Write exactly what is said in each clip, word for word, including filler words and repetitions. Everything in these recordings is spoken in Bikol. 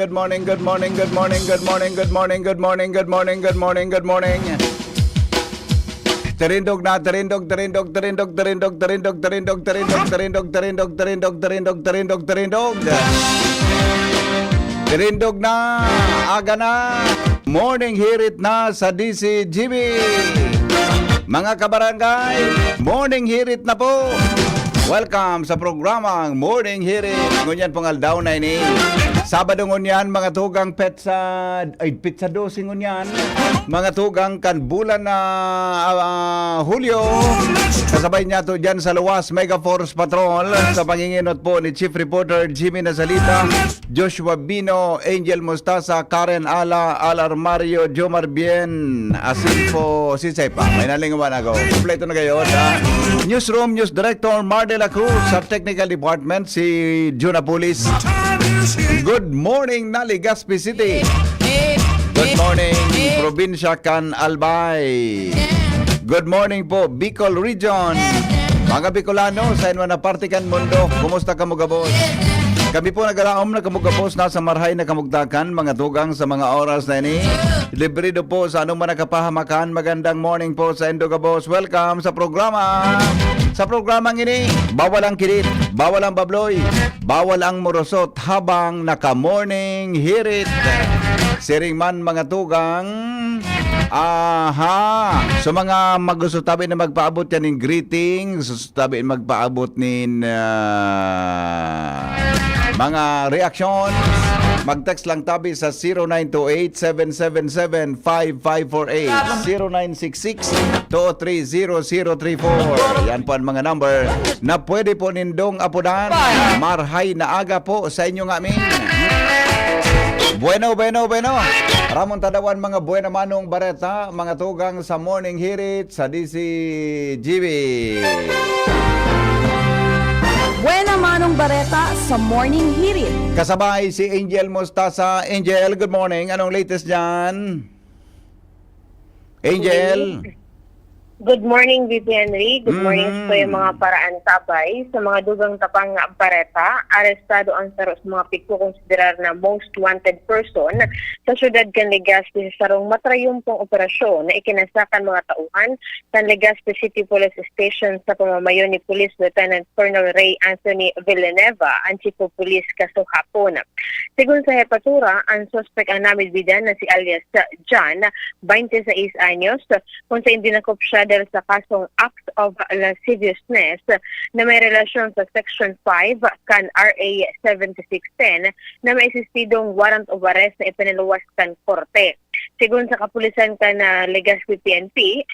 good morning, good morning, good morning, good morning, good morning, good morning, good morning, good morning, good morning. Tirindog na, tirindog, tirindog, tirindog, tirindog, tirindog, tirindog, tirindog, tirindog, tirindog, tirindog, tirindog, tirindog, tirindog. Tirindog na, aga na. Morning hirit na sa D C G B. Mga kabarangay, morning hirit na po. Welcome sa programang Morning Hirit. Ngunyan pong aldaw na ini. Sabado ngunyan, mga tugang petsa, ay, petsa dose ngunyan. Mga tugang kan bulan na, ah, Hulyo. Kasabay niya to dyan sa Luwas Mega Force Patrol. Sa panginginot po ni Chief Reporter Jimmy Nazalita, Joshua Bino, Angel Mostaza, Karen Ala, Al Armario, Jomar Bien, Asilfo, Sisay pa. May nalingawan ako. Kompleto na kayo, ha? Newsroom, News Director Mar de la Cruz. Sa Technical Department, si Juna Pulis. Good morning, Naligaspi City. Good morning, Probinsya kan Albay. Good morning po, Bicol Region. Mga Bicolano, sa inyo na parte kan mundo, kumusta kamo gabos? Kami po nagaraom na kamo gabos, nasa marhay na kamugtakan, mga tugang sa mga oras na ini. Librido po sa anong man nakapahamakan, magandang morning po sa indo gabos. Welcome sa programa. Sa programang ini, bawal ang kirit, bawal ang babloy, bawal ang murosot habang naka-morning hirit. Siring man, mga tugang, aha. So, mga magusto tabi na magpaabot yan ng greetings, tabi magpaabot nin, ah, mga reaksyon, mag-text lang tabi sa zero nine two eight, seven seven seven, five five four eight, zero nine six six, two three zero zero three four. Yan po ang mga number na pwede po nindong apudan. Marhay na aga po sa inyo ngamin. Bueno, bueno, bueno. Ramon Tadawan, mga buena manong bareta, mga tugang sa Morning Hirit sa D C G B. Buena manong bareta sa Morning Hirit. Kasabay si Angel Mostaza. Angel, good morning. Anong latest dyan? Angel? Good morning, V P Henry. Good morning Mhm. sa iyo, mga paraan tabay. Sa mga dugang tapang nga bareta, arestado ang saro sa mga pigkokonsiderar na most wanted person sa siyudad kan Legazpi sa sarong matrayumpong operasyon na ikinasa kan mga tauhan kan Legazpi City Police Station sa pamamayo ni Police Lieutenant Colonel Ray Anthony Villanueva, ang Chief of Police, kasuhapon. Segun sa hepatura, ang suspek ang namidbidan na si alias John, twenty-six anyos, kung saen dinakop siya dahil sa kasong act of lasciviousness na may relasyon sa Section five kan R A seventy-six ten na may esistidong warrant of arrest na ipinaluwas kan korte. Segun sa kapulisan kan, ah, Legazpi P N P,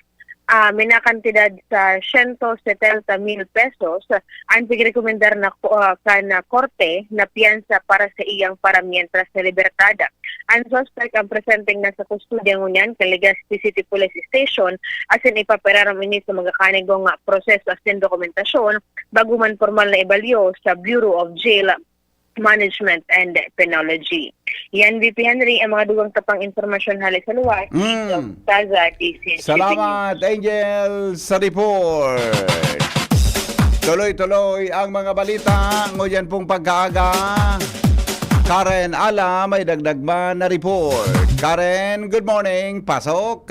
ah, minakantidad sa siyento setenta mil pesos ang pigrekomendar na ko-, ah, kan, ah, korte na piyansa para sa iyang paramientras na libertad. Ang suspek ang presenteng nasa kustodiya ngunyan kan Legazpi City Police Station, asin ipapararom ini sa magkakanigong proseso asin dokumentasyon bago man pormal na ibalyo sa Bureau of Jail Management and Penology. Yan, V P Henry, ang mga dugang tapang impormasyon hale sa luwas. Mm. Taza, D C N T V News. Salamat, Angel, sa report. Tuloy-tuloy ang mga balita. Ngunyan pong pagkaaga, Karen Ala, may dagdag man na report. Karen, good morning. Pasok.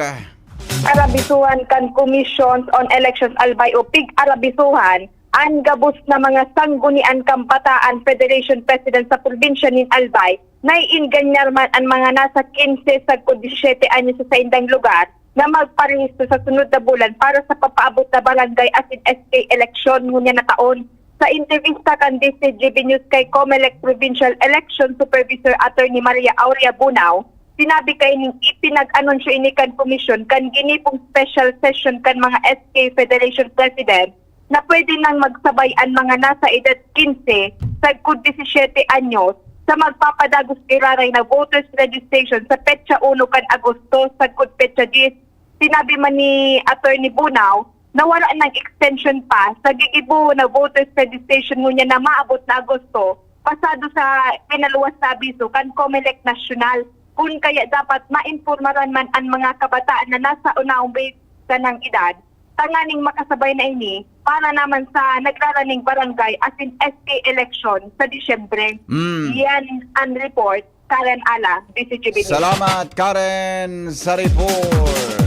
Arabisuhan kan Commission on Elections, Albay, o pig-arabisuhan, an gabos na mga sanggunian kan Bataan Federation President sa probinsya nin Albay, naienganyar man an mga nasa quince sagkod disisiyete anyos sa saindang lugar na magparehistro sa sunod na bulan para sa papaabot na barangay asin S K eleksyon ngunyan na taon. Sa entrebista kan D C G B News kay Comelec Provincial Election Supervisor Attorney Maria Aurea Bunao, sinabi kaining ipinag-anunsyo ini kan komisyon kan ginibong special session kan mga S K Federation President na pwede nang magsabay an mga nasa edad quince sagkod disisiyete anyos sa magpapadagos giraray na voters registration sa petsa uno kan Agosto sagkod petsa diyes. Sinabi man ni Attorney Bunao, na wala nang extension pa sa gigibo na voters registration ngunyan na maabot na Agosto, pasado sa pinaluwas na abiso kan Comelec National. Kun kaya dapat maimpormaran man an mga kabataan na nasa unahong base sanang edad, tanganing makasabay na ini para naman sa nagraraning barangay asin S K election sa Disyembre. Mm. Yan ang report. Karen Ala, D C G B News. Salamat, Karen, sa report.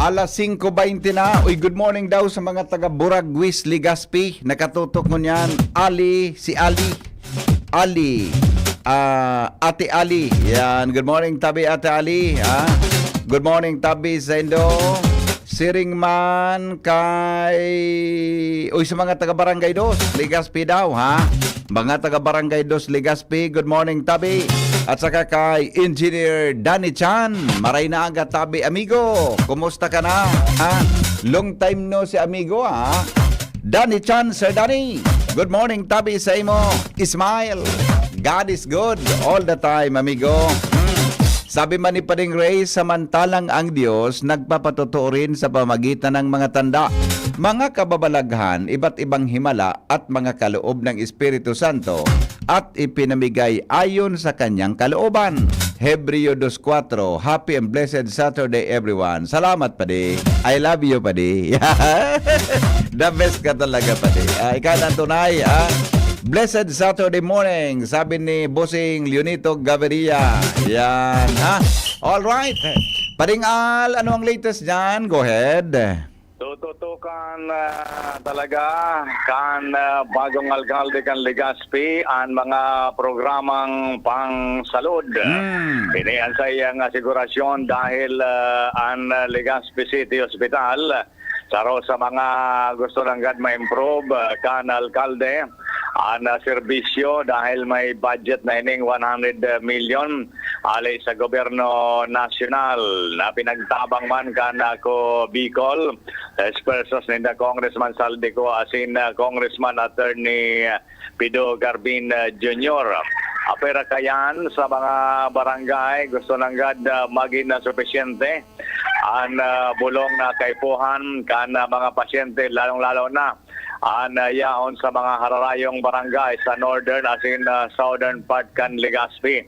Alas singko baynte na. Uy, good morning daw sa mga taga Buraguis, Legazpi. Nakatutok ngunyan. Ali, si Ali. Ali. Ah, Ate Ali. Yan. Good morning, tabi, Ate Ali. Ha? Good morning, tabi, sa Indo. Siring man kay, uy, sa mga taga Barangay Dos, Legazpi daw, ha? Mga taga Barangay Dos, Legazpi, good morning, tabi. At saka kay Engineer Danny Chan, maray na aga, tabi, amigo. Kumusta ka na, ha? Long time no si amigo, ha? Danny Chan, Sir Danny. Good morning, tabi sa imo. Smile. God is good all the time, amigo. Hmm. Sabi man ni Pading Ray, samantalang ang Diyos nagpapatotoo rin sa pamagitan ng mga tanda, mga kababalaghan, iba't ibang himala at mga kaloob ng Espiritu Santo at ipinamigay ayon sa kanyang kalooban. Hebreo dos kuatro, Happy and blessed Saturday, everyone. Salamat, Padi. I love you, Padi. The best ka talaga, Padi. Ah, ikaw na ang tunay, ah. Blessed Saturday morning, sabi ni Bossing Leonito Gaviria. Yan, ha? All right. Pading Al, ano ang latest dyan? Go ahead. Tututukan, ah, talaga kan, ah, bagong alkalde kan Legazpi an mga programang pangsalud. Hmm. Ini an saiyang asigurasyon dahil, ah, an, ah, Legazpi City Hospital, saro sa mga gusto nanggad ma-improve, ah, kan alkalde an, ah, serbisyo dahil may budget na ining one hundred million ali sa gobyerno nasyonal na pinagtabang man kan Ako Bicol. Spokesperson ninda Congressman Zaldy Co asin, ah, Congressman Attorney Pido Garbin, ah, Junior. Apera kayan sa mga barangay, gusto nanggad, ah, magin na supisyente an, ah, bulong na kaipuhan kan, ah, mga pasyente, lalong-lalo na an, ah, yaon sa mga hararayong barangay sa northern asin, ah, southern part kan Legazpi.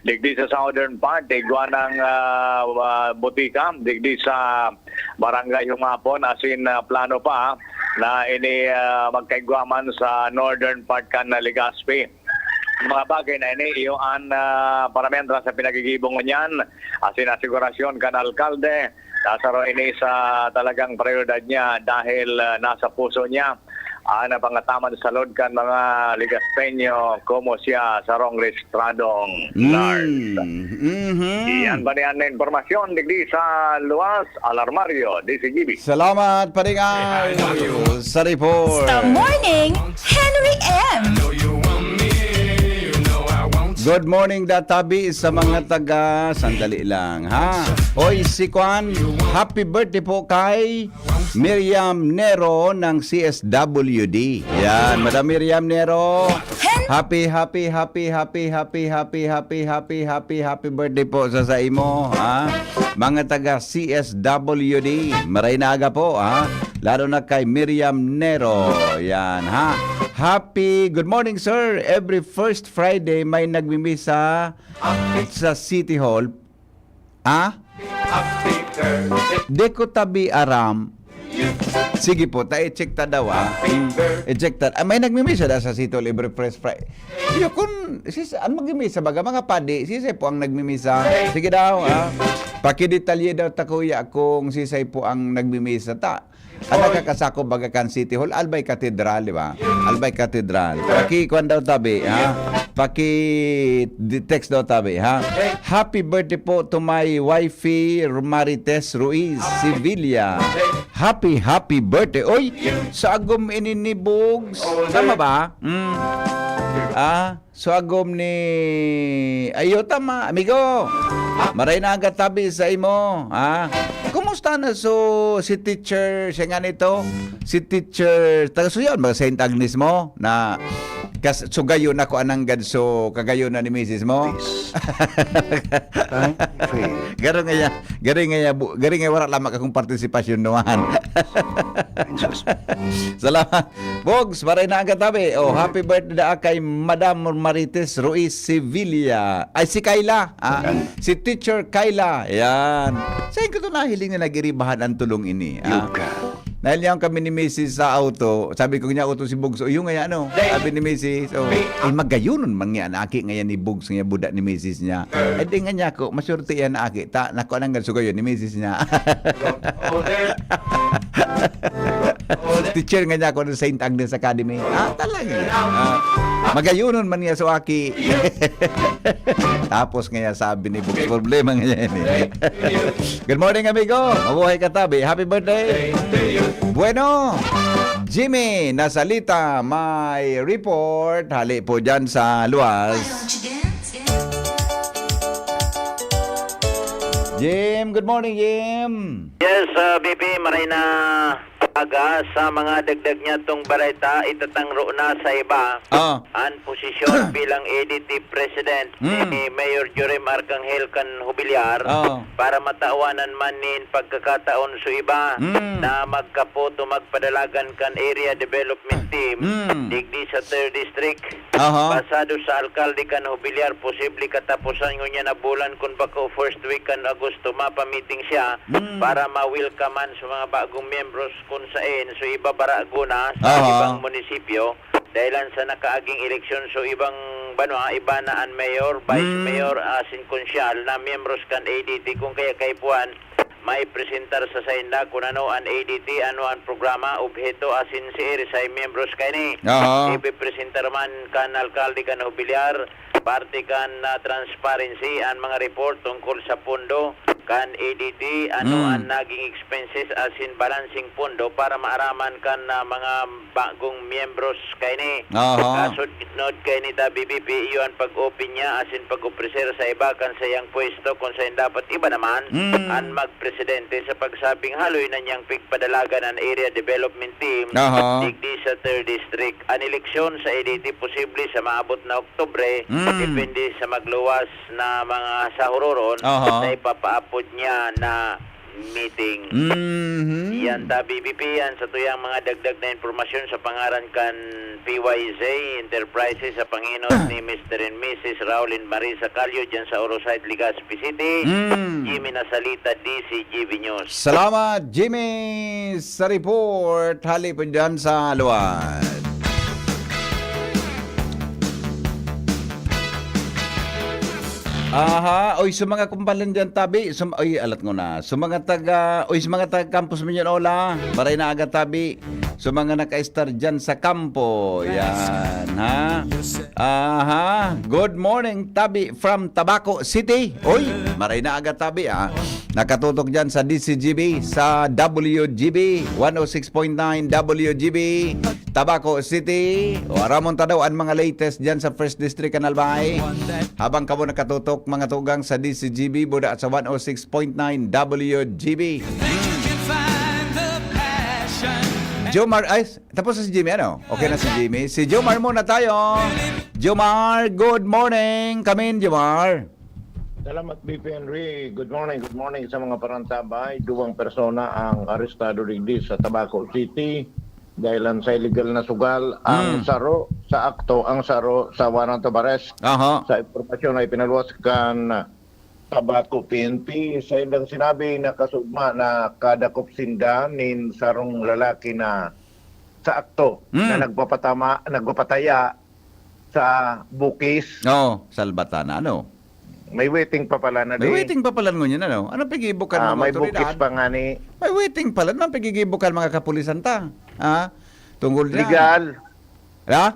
Digdi sa southern part, igwa ng, ah, ah, butika. Digdi sa Barangay Humapon, asin, ah, plano pa na ini, ah, magkaigwa man sa northern part kan Legazpi. Mga bagay na ini, iyo an, ah, paramihan sa pinaggigibo ngunyan, asin asigurasyon kan alkalde, nasaro ini sa talagang prioridad niya dahil, ah, nasa puso niya an pangataman sa salud kan mga Legazpeño, komo siya sarong rehistradong nurse. Mm. Mhm. Iyan ba niyan na impormasyon digdi sa luwas, Alarmario, D C G B? Salamat, Pading Al, sa report. Sa Morning, Henry M. Good morning, Databi, sa mga taga, sandali lang, ha? Hoy, si Kwan, happy birthday po kay Miriam Nero ng C S W D. Yan, Madam Miriam Nero. Happy, happy, happy, happy, happy, happy, happy, happy, happy, happy birthday po sa, sa imo, ha? Mga taga C S W D, maray na aga po, ha? Lalo na kay Miriam Nero. Yan, ha? Happy, good morning, sir. Every first Friday may nagmimisa sa City Hall. Ah? Di ko tabi aram. Sige po, ta i-check ta daw, ah. Mm, i-check ta. Ah, may nagmimisa da sa City Hall every first Friday. Iyo, kun, sis, ang magmimisa baga, mga padi, sisay po ang nagmimisa? Sige daw, ah. Pakidetalye daw ta, kuya, kung sisay po ang nagmimisa ta. Ang nakakasakop baga kan City Hall, Albay Cathedral, di ba? Albay Cathedral. Paki-kuwan daw tabi, ha? Paki-text daw tabi, ha? Happy birthday po to my wifey, Marites Ruiz, Sevilla. Happy, happy birthday. Oy, sa agom ini ni Bugs. Tama ba? Mm. Ah, so agom ni, ayo, tama, amigo. Maray na aga tabi sa imo, ha? Kumusta na so si teacher, siya nga nito? Si teacher, taga Suyon, mga Saint Agnes mo? Na Kas, sugayon ako ananggad so kagayon na ni misis mo? This time frame. Garo nga ya, garo nga ya, bu- garo nga wala lamang akong partisipasyon nuhan. Salamat. Bogs, maray na aga tabi. Oh, happy birthday na kay Madam Marites Ruiz Sevilla. Ay, si Kayla. Ah, si Teacher Kayla. Yan. Saan ko to nahiling na nagiribahan ang tulong ini? Ah, Dahil niya kami ni misis sa auto, sabi ko niya, "Auto si Bugso." "Yung nga ano?" Sabi ni misis, "Oh, ay, magayunon man nga an aki ngayon ni Bugs nga buda ni misis niya." Eh, di nga niya ako, "Masurti yan aki. Ta, naku, anong ganso kayo ni misis niya?" Teacher nga niya ako ng Saint Agnes Academy. Ah, talaga. Ah, magayunon man niya so aki. Tapos nga sabi ni Bugs, problema nga yan eh. Good morning, amigo. Mabuhay ka, tabi. Happy birthday. Bueno, Jimmy Nasalita, may report. Hali po dyan sa luwas. Jim, good morning, Jim. Yes, ah, B P, maray na aga. Sa mga dagdag niya tong bareta, itatangro na sa iba Ah. an posisyon bilang A D T President Mm. ni Mayor Jorim Arcangel kan Jubilar Ah. para matawanan man nin pagkakataon sa iba Mm. na magkapot o magpadalagan kan Area Development Team Mm. digdi sa third District. Aha. Basado sa alkalde kan Jubilar, posible kataposan ngunyan na bulan kun bako first week kan Agosto mapamiting siya Mm. para ma-welcome-an sa mga bagong miyembros kun saen so iba barago na sa Aha. ibang munisipyo dahilan sa nakaaging eleksyon so ibang banwa, iba na an mayor, vice Mm. mayor, asin konsyal na miyembros kan A D T kun kaya kaipuhan maipresentar sa sainda kun ano an A D T, ano an programa, obheto, asin siiri sa miyembros kaini. Aha. Ipipresentar man kan alkalde kan Jubilar, parte kan, ah, transparency an mga report tungkol sa pondo kan A D T, ano Mm. an naging expenses asin balanseng pondo para maaraman kan, ah, mga bagong miyembros kaini. Aha. Kasunod kaini ta, B B P, iyo an pag-open niya asin pag-opreser sa iba kan sayang pwesto kun saen dapat iba naman Mm. an magpresidente sa pagsabing haloy na niyang pigpadalagan an Area Development Team Aha. digdi sa third District. An eleksyon sa A D T posible sa maabot na Oktubre, Mm. depende sa magluwas na mga sahuroron Aha. sa ipapaapod niya na meeting. Mhm. Yan ta, B B P, yan sa tuyang mga dagdag na impormasyon sa pangaran kan P Y Z Enterprises sa panginos ni Mister and Missus Raulin Marisa Calio dyan sa Orosite, Legazpi City. Mm. Jimmy Nasalita, D C G B News. Salamat, Jimmy, sa report. Hali po dyan sa luwan. Aha, oy, sa mga kumpalan dyan, tabi, sa, oy, alat ko na. Sa mga taga, oy, sa mga taga Campus Miñonola, maray na aga, tabi. Sa mga naka-star dyan sa kampo, yan, ha? Aha, good morning, tabi, from Tabaco City. Oy, maray na aga, tabi, ah. Nakatutok dyan sa D C G B, sa W G B, one oh six point nine W G B, Tabaco City. O, aramon ta daw an mga latest dyan sa First District kan Albay. Habang kamo nakatutok, mga tugang, sa D C G B, buda sa one oh six point nine W G B. Jomar, ay, tapos na si Jimmy, ano? Okay na si Jimmy. Si Jomar muna tayo. Jomar, good morning. Kamin, Jomar. Salamat, B P Henry. Good morning, good morning sa mga parantabay. Duwang persona ang arestado digdi sa Tabaco City dahil sa illegal na sugal. Ang Hmm. saro sa akto, ang saro sa warrant of arrest. Aha. Sa impormasyon ay pinaluwas kan Tabaco P N P. Sa ilang sinabi, nakasugma na kadakop sinda nin sarong lalaki na sa akto Hmm. na nagpapatama, nagpapataya sa bukis. Oo, salbatan na, ano? May waiting pa pala na May di. waiting pa pala ngunyan, ano? Anong pag-iibukan Ah, mga may bukis otoridad? pa nga ni May waiting pala. Anong pag-iibukan mga kapulisan ta? Ha? Tungkol dyan. Legal. Ha?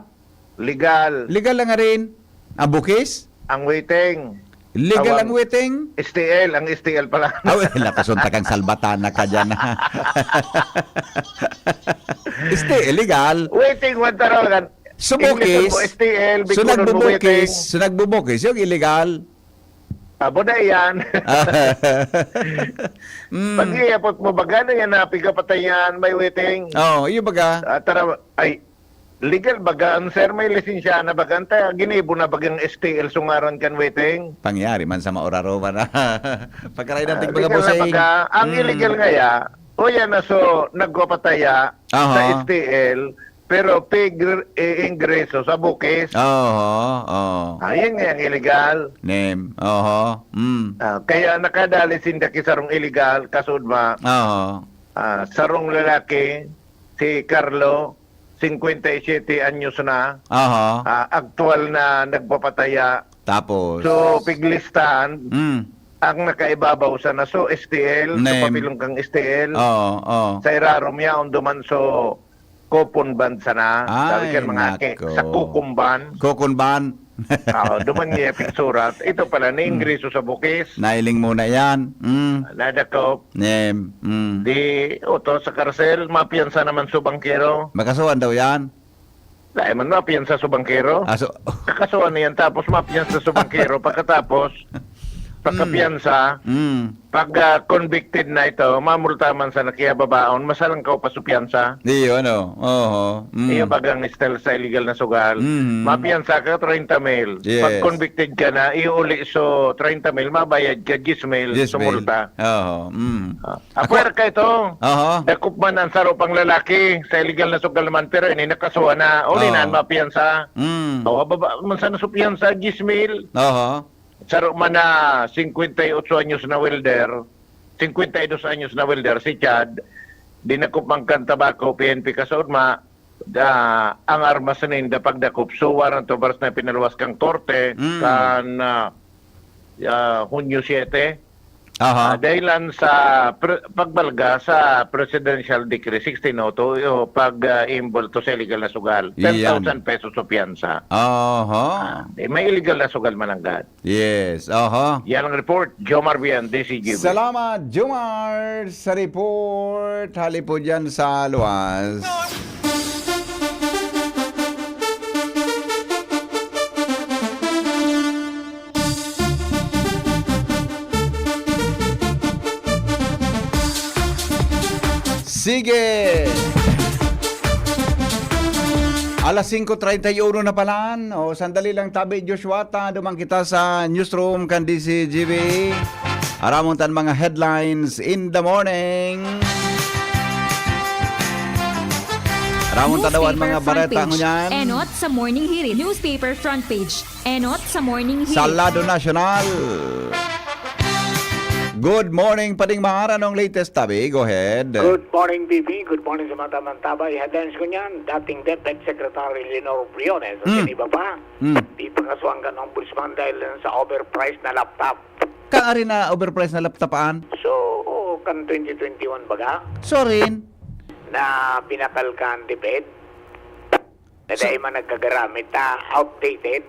Legal. Legal lang nga rin. Ang bukis? Ang waiting. Legal Awang ang waiting? S T L, ang S T L pala. Ah, wala, pasunta kang salbatan na ka dyan. S T L, legal. Waiting, one taro, kan-, So, English bukis, mo, S T L, so, Bicolano, nagbubukis, waiting. So, nagbubukis, yung illegal. Abo na yan. Mm. Pag-iapot mo, baga na yan, napigapatayan, may waiting. Oo, yung baga. Ah, tara, ay, Legal baga an, sir? May lisensya na baga an ta-, ginibo na bagang S T L sa ngaran kan Weteng? Pangyari man sa mauraroman na pagkarayan ng Ah, tigbaga legal na busing. Baga. Ang Mm. illegal ngaya, o yan na, so, nagpapataya Aha. sa S T L, pero pig-, eh, ingreso sa bukis. Oho, oo. Ah, yan nga ang illegal. Nem, oho, mm. Ah, kaya nakadali sinda ki sarong illegal, kasudma. Oho. Ah, sarong lalaki, si Carlo, singkwenta y siyete anyos na. Aha. Ah, aktual na nagpapataya. Tapos? So, piglistahan, Mm. ang nakaibabaw sana, so, S T L, so, Name. papilong kang S T L. Oo, oo. Sa irarom yaon duman, so, coupon bond sana. Sabi Ay, kan mga aki, nako. Sa kukumban. Kukumban. Oo, duman niya pigsurat. Ito pala, Hmm. naingreso sa bukis. Nailing muna yan. Mm. Nadakop. Nem, mm. Di, oto sa karsel, mapiyansa naman sa bangkero. Makasuhan daw yan? Dahil man mapiyansa sa bangkero. Ah, so Kakasuhan na yan, tapos mapiyansa sa bangkero. Pagkatapos, pagkapiyansa, Mm. pag, ah, convicted na ito, mamulta man sa nakihababaon, masalangkaw pa sa piyansa. Iyo, ano? Oho. Mm. Iyo bagang style sa illegal na sugal. Mm. Mapiyansa ka, treinta mil. Yes. Pag convicted ka na, iuli so treinta mil, mabayad ka diyes mil Diyes mil. Sumulta. Oho. Mm. Ah, Ako apwera ka ito. Oho. Dakop man ang saro pang lalaki sa illegal na sugal naman, pero ini nakasuhan na. Uli Oo. na, mapiyansa. Mm. O, baba, man sana sa piyansa, diyes mil. Oho. Saro man na singkwenta y otso anyos na welder, singkwenta y dos anyos na welder, si Chad, dinakop man kan Tabaco, P N P kasaudma, da, ang armas na ninda pagdakop. So, warrant of arrest na pinaluwas kang korte, Mm. kan, ah, ah, Hunyo siyete. Aha. Ah, dahilan sa pre-, pagbalga sa Presidential Decree sixteen oh two, o pag, ah, imbulto sa illegal na sugal. Iyan. Ten thousand pesos o piyansa. Aha. Ah, eh, may illegal na sugal mananggad. Yes, aha. Yan ang report, Jomar Vian, D C G B. Salamat, Jomar, sa report. Hali po dyan sa luwas. Sige! Alas singko treinta y uno na palan. O, sandali lang tabi, Joshua, ta duman kita sa newsroom kan D C G B. Aramon tan mga headlines in the morning. Aramon ta daw an mga bareta ngunyan. Enot sa Morning Hirit. Newspaper front page. Enot sa Morning Hirit. Sa lado nasyonal. Good morning, Pading Mar. Anong latest, tabi? Go ahead. Good morning, B B. Good morning sa mga tamang tabay. Headlines ko niyan, dating DepEd Secretary Leonor Briones at Hmm. iba pa. Hmm. Di pa kasuhan kan ombudsman dahil sa overpriced na laptop. Kan ari na overpriced na laptop an? So, kan twenty twenty-one baga? Sorry. Na pinakal kan DepEd? Na So dai man nagkagaramit, ta outdated.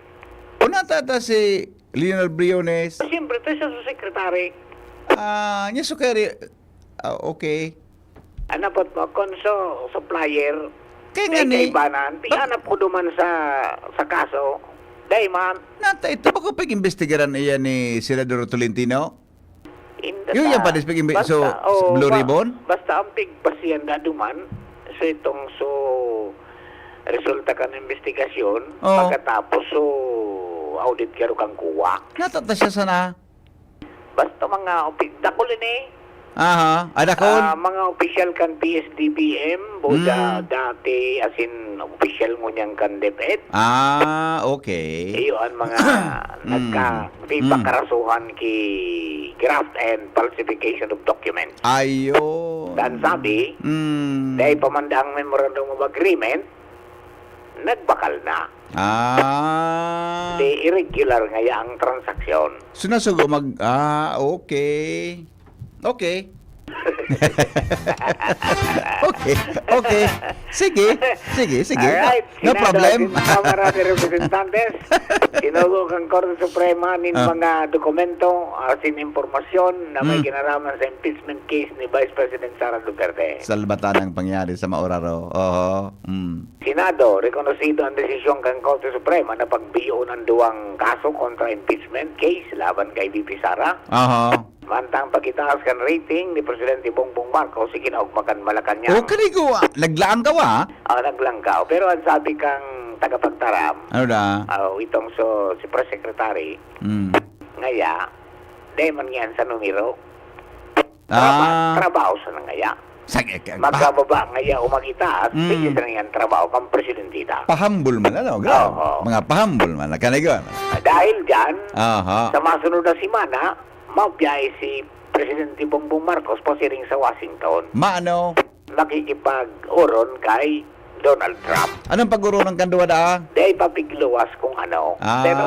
O, natata si Leonel Briones? Siyempre, to siya sa secretary. Ah, niya sukari. Ah, okay. Ano po mo? Kung so, supplier, Kaya nga may ni kaibanan. Di Ba- nga na po duman sa, sa kaso. Dai man. Nata ito, baka pag-imbestigaran iyan ni Senador Tolentino? In the Yun, yan ta-, pa, this pag-imbi-, basta, so, oh, Blue ba-, Ribbon? Basta ang pigpasiyan na duman, so itong, so, resulta kan investigasyon, Oh. pagkatapos, so, audit garo kang kuwak. Natata siya sana? Basta mga opi-, dakul ini. Aha, ah, dakul? Ah, mga opisyal kan P S D B M, boda Mm. dati, as in, opisyal ngunyan kan DepEd. Ah, okay. Iyo ang mga Mm. nagka-, Mm. karasuhan ki graft and falsification of documents. Ayun. Dan sabi, Mm. dahil pa man daang memorandum of agreement, nagbakal na. Ah. Di irregular ngaya ang transaksyon. So, nasugo mag-, ah, okay. Okay. Okay, okay. Sige, sige, sige. Alright, No, no Senado, problem. Senado, mga representantes, sinugo kan Korte Suprema nin Ah. mga dokumento, asin impormasyon na may Hmm. kinaraman sa impeachment case ni Vice President Sara Duterte. Salbatan ang pangyari sa Mauraro. Oho. Mm. Senado, rekonosido ang desisyon kan Korte Suprema na pagbiyoon ang duwang kaso kontra impeachment case laban kay V P Sara. Aha. Mantang pagitaas kan rating ni Presidente Bongbong Marcos, ikinaugma kan Malacañang. O, kanigo, ah, naglaang ka, wa? Ah, naglangkaw. Pero ang sabi kang tagapagtaram, Ano da? ah, itong so, si Press Secretary, Mm. ngaya, dahil man yan sa numero, traba-, Ah. trabaho sa nangaya. Sa, eh, ka-, Magkababa ngaya o magitaas, Mm. sige sa nangyan trabaho kang presidente na. Pahambol man, ano? Grabe. Oo. Mga pahambol man, nakanigo, ano? Ah, dahil dyan, Aha. sa masunod na simana, mabiyahe si Presidente Bongbong Marcos pasiring sa Washington. Maano? Makikipag-uron kay Donald Trump. Anong pag-urunan kan duwa daa? Dai papigluwas kung ano. Ah. Pero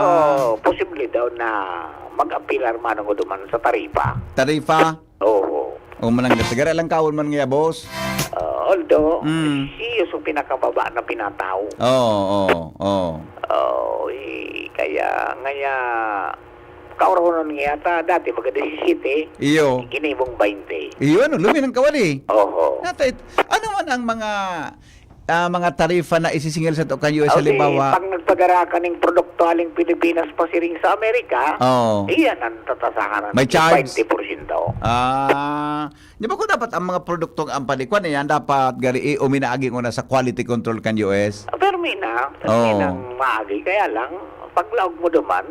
posible daw na mag-apil armano ko duman sa taripa. Tarifa? Oo. O, manang gatagara lang kawon man ngaya, boss. Ah, although, Mm. siya yung pinakababa na pinatao. Oo, oo, oo. Oo, eh, kaya ngaya, kaurahunon niya ta, dati baga disisiyete, Iyo. ginibong baynte. Iyo, ano, lumi ng kawali. Oho. Nata-, ano man ang mga, ah, mga tarifa na isisingil sa to kan U S, Okay, halimbawa? pag nagpadara ka ning produkto aling Pilipinas pasiring sa Amerika, Oo. iyan ang tatasahan ng May charge? twenty porsyento. Ah, di ba kung dapat ang mga produktong ang panikwan, iyan dapat gari, eh, uminaaging una sa quality control kan U S? Ah, permi na, permi Oo. nang maagi. Kaya lang, paglaog mo duman,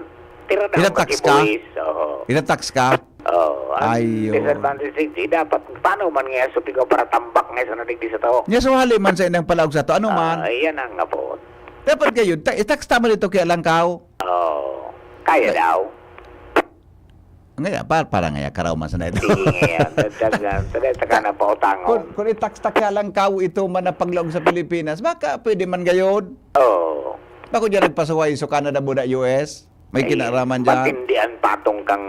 Tira daw Ina-tax ka? Buwis, oo. Ina-tax ka? Oo, ang Ay, oo. disadvantage digdi, dapat paano man nga supigaw para tambak nga sa nadigdi sa tao? Nya, so, hali man sa inang palaog sa to, ano man? Ah, iyan ang abot. Dapat kayo, ta-, i-tax tama dito kaya lang kao? Oo. Kaya Ay. daw. Ngaya, pa-, para ngaya, karaw man sa na ito. Sige ngaya, dagdag na, tagay taka na pautangon. Kung, kung i-tax ta kaya lang kao, ito man ang paglaog sa Pilipinas, baka pwede man gayod. Oo. Bako dyan nagpasuway sa Canada, buda U S? May Ay, kinaraman dyan? Matindi ang patong kang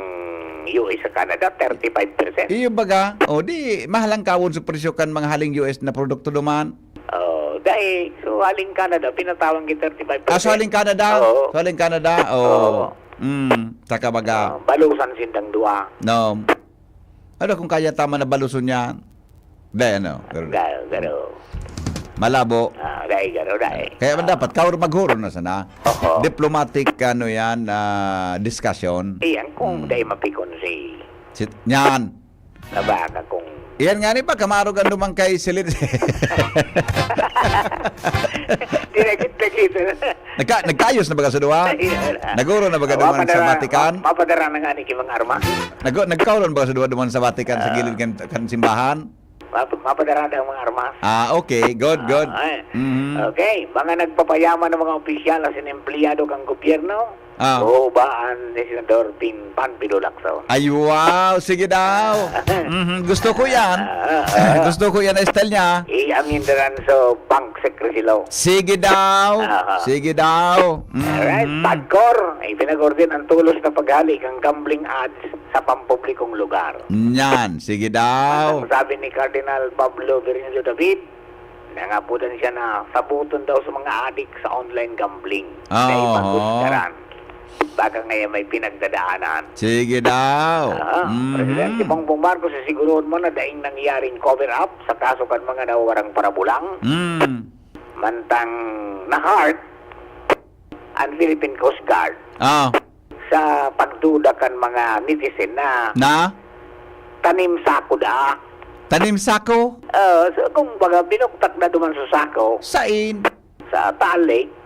U S sa Canada, thirty-five percent. Iyo baga? O, di, mahal ang kawon sa presyo kan mga haling U S na produkto duman. Oh, dahil, so, haling Canada, pinatawang ki thirty-five percent. Ah, so haling Canada? Oo. So haling Canada? Oo. Oo. Mm, taka baga. Ah, balusan sindang dua. No. Ano kung kaya tama na baluson yan? Dai, ano, pero Garo, garo. malabo. Ah, dai, garo, dai. Kaya man Ah. dapat, kaor-, maghuron na sana. Oho. Diplomatic, ano yan, ah, discussion. Iyan kung Hmm. dai mapikon si Sit-, yan. Nabaga kung Iyan nga ni ba, kamarog ang lumang kay Silid. Dinagit-dagit. Nagka-, nagkaayos na baga sa duwa? Ayun. Naguro na baga duman sa Mapadara-, Vatican? ma-, mapadara na nga ni Kimang Armas. Nag-, nagkaulon ba sa duwa duman sa Vatican, sa Ah. gilid kan, kan simbahan? Map-, mapadara na ang mga armas. Ah, okay. Good, good. Ah, eh. Mhm. Okay. Mga nagpapayaman ng mga opisyal na sinempleyado kang gobyerno, Ah. o ba ang ni Senador Pin-, Panfilo Lacson? Ay, wow! Sige daw. Ah. Mhm. Gusto ko yan. Ah, ah, ah. Gusto ko yan, style niya. I-amend na lang sa bank secrecy law. Sige daw. Aha. Sige daw. Alright, Mhm. Pagcor, ipinag-order ang tulos na paghali kang gambling ads sa pampublikong lugar. Yan, sige daw. Ang sabi ni Cardinal Pablo Virgilio David, nangapodan siya na sabuton daw sa mga adik sa online gambling. Ah, Dahil oo. magkusgaran. Baka ngayon may pinagdadaanan. Sige daw. Ah, Mhm. Presidente Bongbong Marcos, sisiguruhon mo na daing nangyaring cover-up sa kaso kan mga nawawarang parabulang. Mm. Mantang na-hurt ang Philippine Coast Guard Ah. sa pagduda kan mga netizen na Na? tanim sako da. Tanim sako? Ah, so, kung baga, binuktak na duman sa sako. Sain? Sa tali.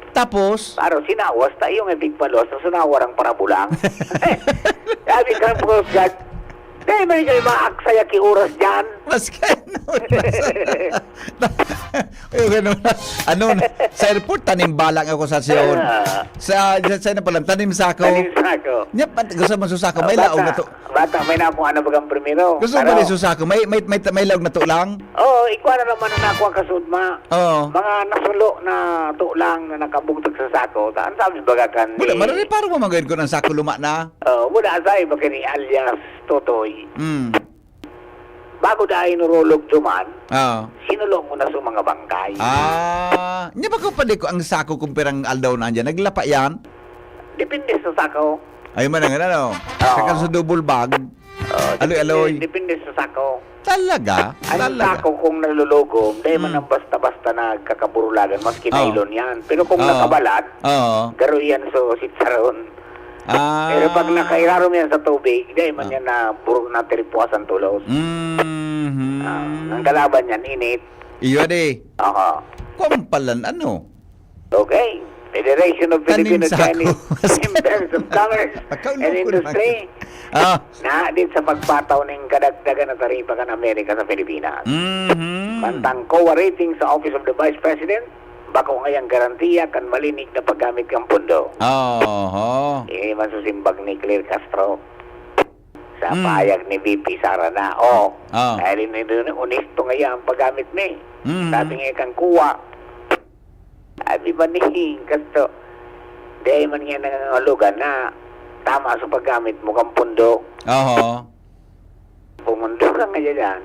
Tapos? Para sinawas ta, yung ibig palos, sa sunawa rang parabulang. Sabi ka, Coast Guard, "Dahil man kayo maaksaya ki oras dyan." Mas ganun. Yung ganun. Ano, sa airport, tanim balang ako sa Seoul. Ah. Sa, sa, sa, ano pala, tanim sako. Tanim sako. Nya, pat-, gusto mo susako, may Ah, laog na bata. to. Bata, may nakuha na bagang primero. Gusto mo Ano? ba ni susako? May, may, may, may laog na to lang? Oo, ikuha na naman ang nakuha kasudma. Oo. Mga nasulo na to lang na nakabugtog sa sako. Ta-, ang sabi baga kan Wala, ni marareparo mo man gayud kun ang sako luma na. Oo, wala sa iba kini alias Totoy. Mm. Bago dahil nurulog duman, Oo. sinulo mo na sa mga bangkay. Ah, nya ba ko pwede ko ang sako kung pirang aldaw na andyan? Naglapa yan? Depende sa sako. Ay, man ang ano. Oo. Saka sa double bag. Oo, Aloy-aloy. depende, depende sa sako. Talaga? Ang Talaga? sako kung nalulugom, dahil man Hmm. ang basta-basta nagkakaburulagan, maski Oh. nylon yan. Pero kung Oo. nakabalat, Oo. garo yan sa sitsaron. Ah. Pero pag nakairarom yan sa tubig, dai man Ah. yan na burog na tiripuasan tulos. Mhm. Ah, ang kalaban yan, init. Iyo di. Oo. Kuwan palan, ano? Okay. Federation of Kaning Filipino sako. Chinese Chambers of Commerce Akaw and loko na. Industry. Ah. Na din sa pagpataw ning kadagdagan na taripa kan Amerika sa Pilipinas. Mhm. Mantang COA rating sa Office of the Vice President, bako ngayang garantiya kan malinig na paggamit kan pondo. Oho. Eh, masusimbag ni Claire Castro sa Mm. payag ni V P Sara na, oh, Ah. dahil ini, onesto ngaya ang paggamit mi. Mhm. Sabi nga kan COA, sabi ba ni Castro, dahil man nga nangangahulugan na tama sa paggamit mo kan pondo. Oho. Pumundo ka nga dyan.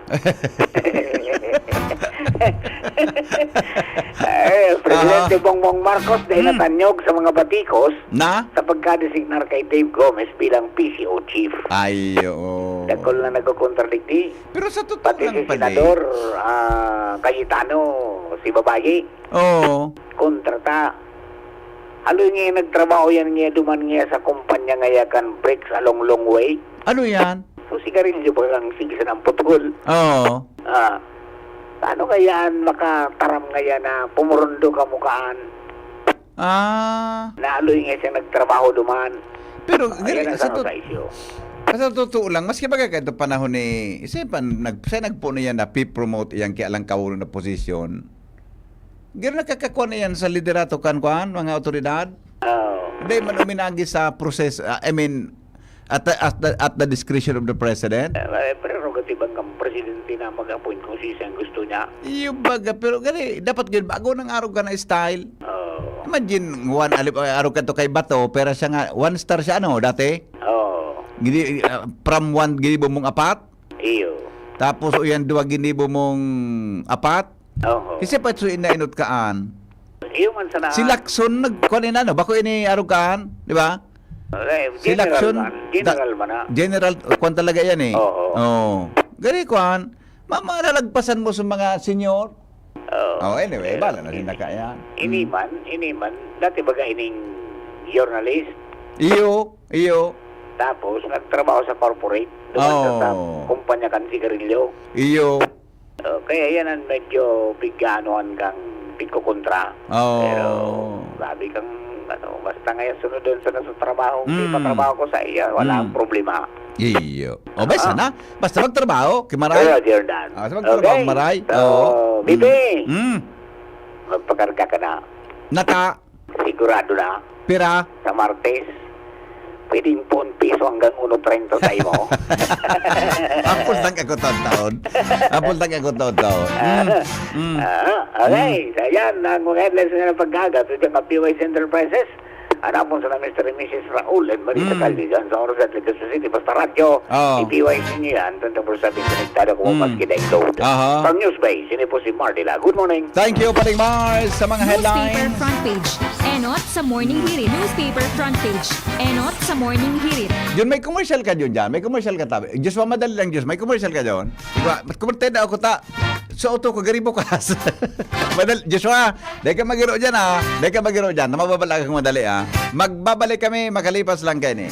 Eh, Presidente Aha. Bongbong Marcos dahil Hmm. natanyog sa mga batikos Na? sa pagkadesignar kay Dave Gomez bilang P C O chief. Ay, oo. Dakul na nagkokontradikti. Pero sa totoo Pati lang si pala, Senador ah, Cayetano, si Babayi, Oo. kontra ta. Aloy nga nagtrabaho yan nga duman nga sa kumpanya nga kan Bricks along Longway. Ano yan? So, sigarilyo ba ang sige sa namputol? Oo. Ah, paano kaya an makataram ngaya na pumurundo ka mukaan? Ah. Naaloy nga siya nagtrabaho duman. Pero, Ah, gani, yan ang sa, tanong tot- sa isyu. sa totoo lang, maski baga kaito panahon ni, isa pa, nag, siya nagpuno yan na pipromote iyang kialang kauro na posisyon. Gano'n nakakakuha na yan sa liderato kan kuan, mga otoridad? Oh. Hindi man uminagi sa proses-, ah, I mean, at the, at, the, at the discretion of the president? Eh, prerogative ang presidente na mag-appoint kung sino ang gusto niya. Iyo baga, pero gani, dapat yun, bago nang arog ka na style. Oh. Imagine, one, alip, arog ka to kay Bato, pero siya nga, one star siya, ano, dati? Oh. Gini, ah, from one, ginibo mong apat? Iyo. Tapos, uyan, duwa, ginibo mong apat? Oo. Kasi pa ito inainot kaan. Iyo man sana. Si Lacson, nag, kuwan na, no? Bako ini arog kaan, di ba? Eh, Si general Lacson, man. General da- man na. General, kuwan talaga yan eh. Oo. Oo. Gani kuwan, ma- malalagpasan mo sa mga senior. Oo. Oh, anyway, Eh, bala na sinda kaya. Ini man, ini man. Dati baga ining journalist, Iyo, iyo, tapos nagtrabaho sa corporate, doon Oo. sa, sa kumpanya kan sigarilyo. iyo. Oh, kaya yan ang medyo piganoan kang pigkukontra. Oo. Pero sabi kang, ano, basta ngayon sunod doon sa nasa trabaho, Mm. ipatrabaho ko sa iya, wala Mm. ang problema. Iyo. O, basta Ah. na. Basta magtrabaho, kimaray. Kaya, Jordan. Ah, sa magtrabaho, Okay. maray. So, Oo. Bibi, Mm. magpakarga ka na. Nata, Sigurado na. pira. Sa Martes, pwedeng po un piso hanggang uno treinta sa imo. Apul tag ako taon-taon. Apul tag ako taon-taon. Mm. Mm. Ah, okay. So, yan ang mga headlines na pagkagat sa mga P Y C Enterprises. Hanapon sa Mister and Missus Raul and Marisa Mm. Calvi dyan sa Oras at Legazpi City. Basta radyo, Oo. i-P Y C niyo yan. Twenty-four seven konektado ko Mm. maski na load. Aha. From Newsbase, ini po si Mardila. Good morning. Thank you, Paring Mars, sa mga Newspaper headlines. Front Page. Enot sa Morning Hirit. Newspaper Front Page. Enot sa Morning Hirit. Jun, may commercial ka, Jun, dyan. May commercial ka, tabi. Joshua, madali lang, Joshua. May commercial ka, Jun. Ikaw, ba't kumarte na ako ta? Sa auto ko, gari bukas. Madali, Joshua, dahil ka magiro dyan, ha? Dahil ka magiro dyan. Mababala akong madali, ha? Magbabalik kami, makalipas lang kayo, ni.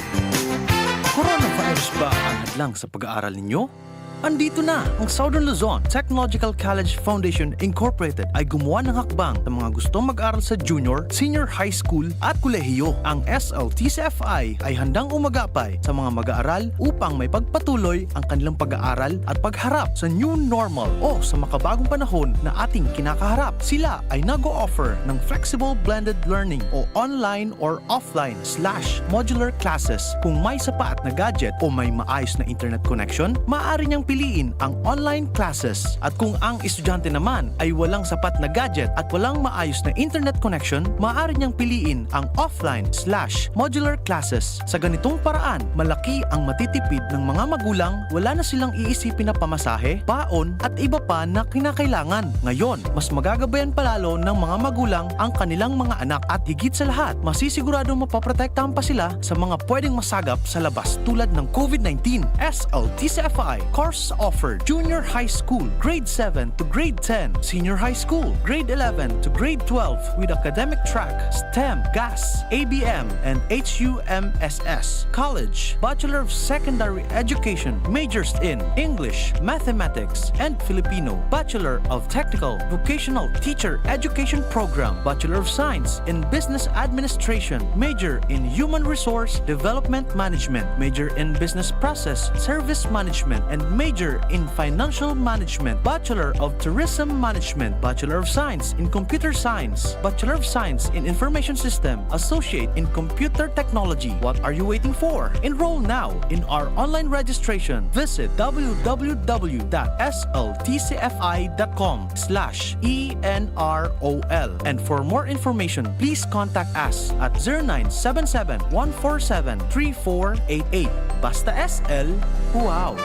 Coronavirus ba ang hadlang sa pag-aaral ninyo? Andito na! Ang Southern Luzon Technological College Foundation Incorporated ay gumawa ng hakbang sa mga gustong mag-aral sa junior, senior high school at kolehiyo. Ang S L T C F I ay handang umagapay sa mga mag-aaral upang may pagpatuloy ang kanilang pag-aaral at pagharap sa new normal o sa makabagong panahon na ating kinakaharap. Sila ay nag-o-offer ng flexible blended learning o online or offline slash modular classes. Kung may sapat na gadget o may maayos na internet connection, maaari niyang piliin ang online classes. At kung ang estudyante naman ay walang sapat na gadget at walang maayos na internet connection, maaari niyang piliin ang offline slash modular classes. Sa ganitong paraan, malaki ang matitipid ng mga magulang, wala na silang iisipin na pamasahe, baon, at iba pa na kinakailangan. Ngayon, mas magagabayan palalo ng mga magulang ang kanilang mga anak at higit sa lahat, masisiguradong mapoprotektahan pa sila sa mga pwedeng masagap sa labas tulad ng COVID nineteen. S L T C F I, Course offered: junior high school, grade seven to grade ten, senior high school, grade eleven to grade twelve, with academic track, STEM, GAS, A B M, and H U M S S. College: Bachelor of Secondary Education, majors in English, Mathematics, and Filipino, Bachelor of Technical Vocational Teacher Education Program, Bachelor of Science in Business Administration, major in Human Resource Development Management, major in Business Process Service Management, and major in Financial Management, Bachelor of Tourism Management, Bachelor of Science in Computer Science, Bachelor of Science in Information System, Associate in Computer Technology. What are you waiting for? Enroll now in our online registration. Visit w w w dot s l t c f i dot com slash e n r o l. And for more information, please contact us at zero nine seven seven, one four seven, three four eight eight. Basta S L, wow!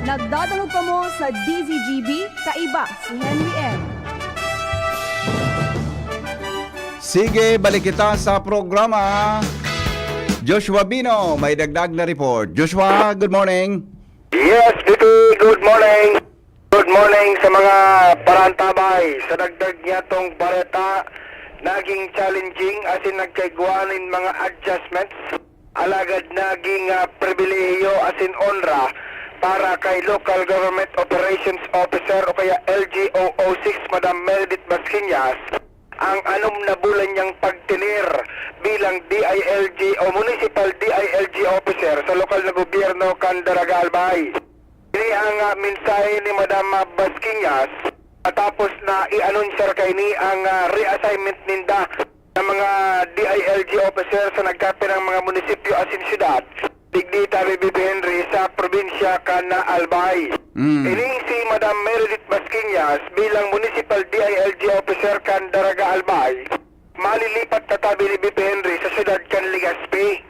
Nagdadangog kamo sa D Z G B, kaiba si Henry M. Sige, balik kita sa programa. Joshua Bino, may dagdag na report. Joshua, good morning. Yes, Bibi, good morning. Good morning sa mga parantabay. Sa dagdag niya tong bareta, naging challenging asin nagkaigwa nin mga adjustments. Alagad naging, ah, pribilehiyo asin onra para kay Local Government Operations Officer o kaya L G O O six, Madam Meredith Basquiñas, ang anom na bulan niyang pagtener bilang D I L G o Municipal D I L G Officer sa lokal na gobyerno kan Daraga Albay. Ini ang, ah, mensahe ni Madam, ah, Basquiñas matapos na i-anunsiyar kaini ang, ah, reassignment ninda ng mga D I L G officer sa nagkapirang mga munisipyo asin syudad digdi ta, Bibi Henry, sa probinsya kan Albay. Mm. Ining si Madam Meredith Basquiñas bilang Municipal D I L G Officer kan Daraga Albay, malilipat na tabi ni Bibi Henry sa syudad kan Legazpi.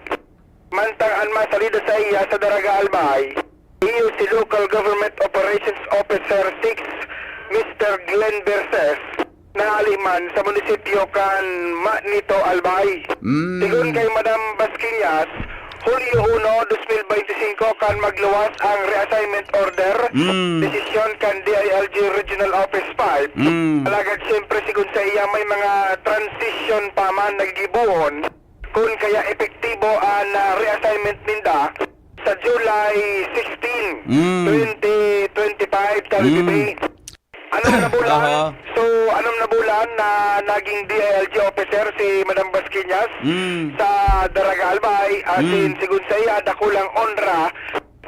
Mantang an masalida saiya sa Daraga Albay, iyo si Local Government Operations Officer six, Mister Glenn Verses, na hali man sa munisipyo kan Manito, Albay. Mm. Sigon kay Madam Basquiñas, Hulyo uno, dos mil bente singko kan magluwas ang reassignment order, Mm. desisyon kan D I L G Regional Office five. Mm. Alagad siyempre, sigon saiya, may mga transition pa man nagigibohon kun kaya epektibo an, ah, reassignment ninda sa July sixteen, Mm. twenty twenty-five, tabi Mm. Bibi. Anom na bulan. Aha. So, anom na bulan na naging D I L G officer si Madam Basquiñas Mm. sa Daraga Albay. Asin, Mm. sigon saiya, dakulang onra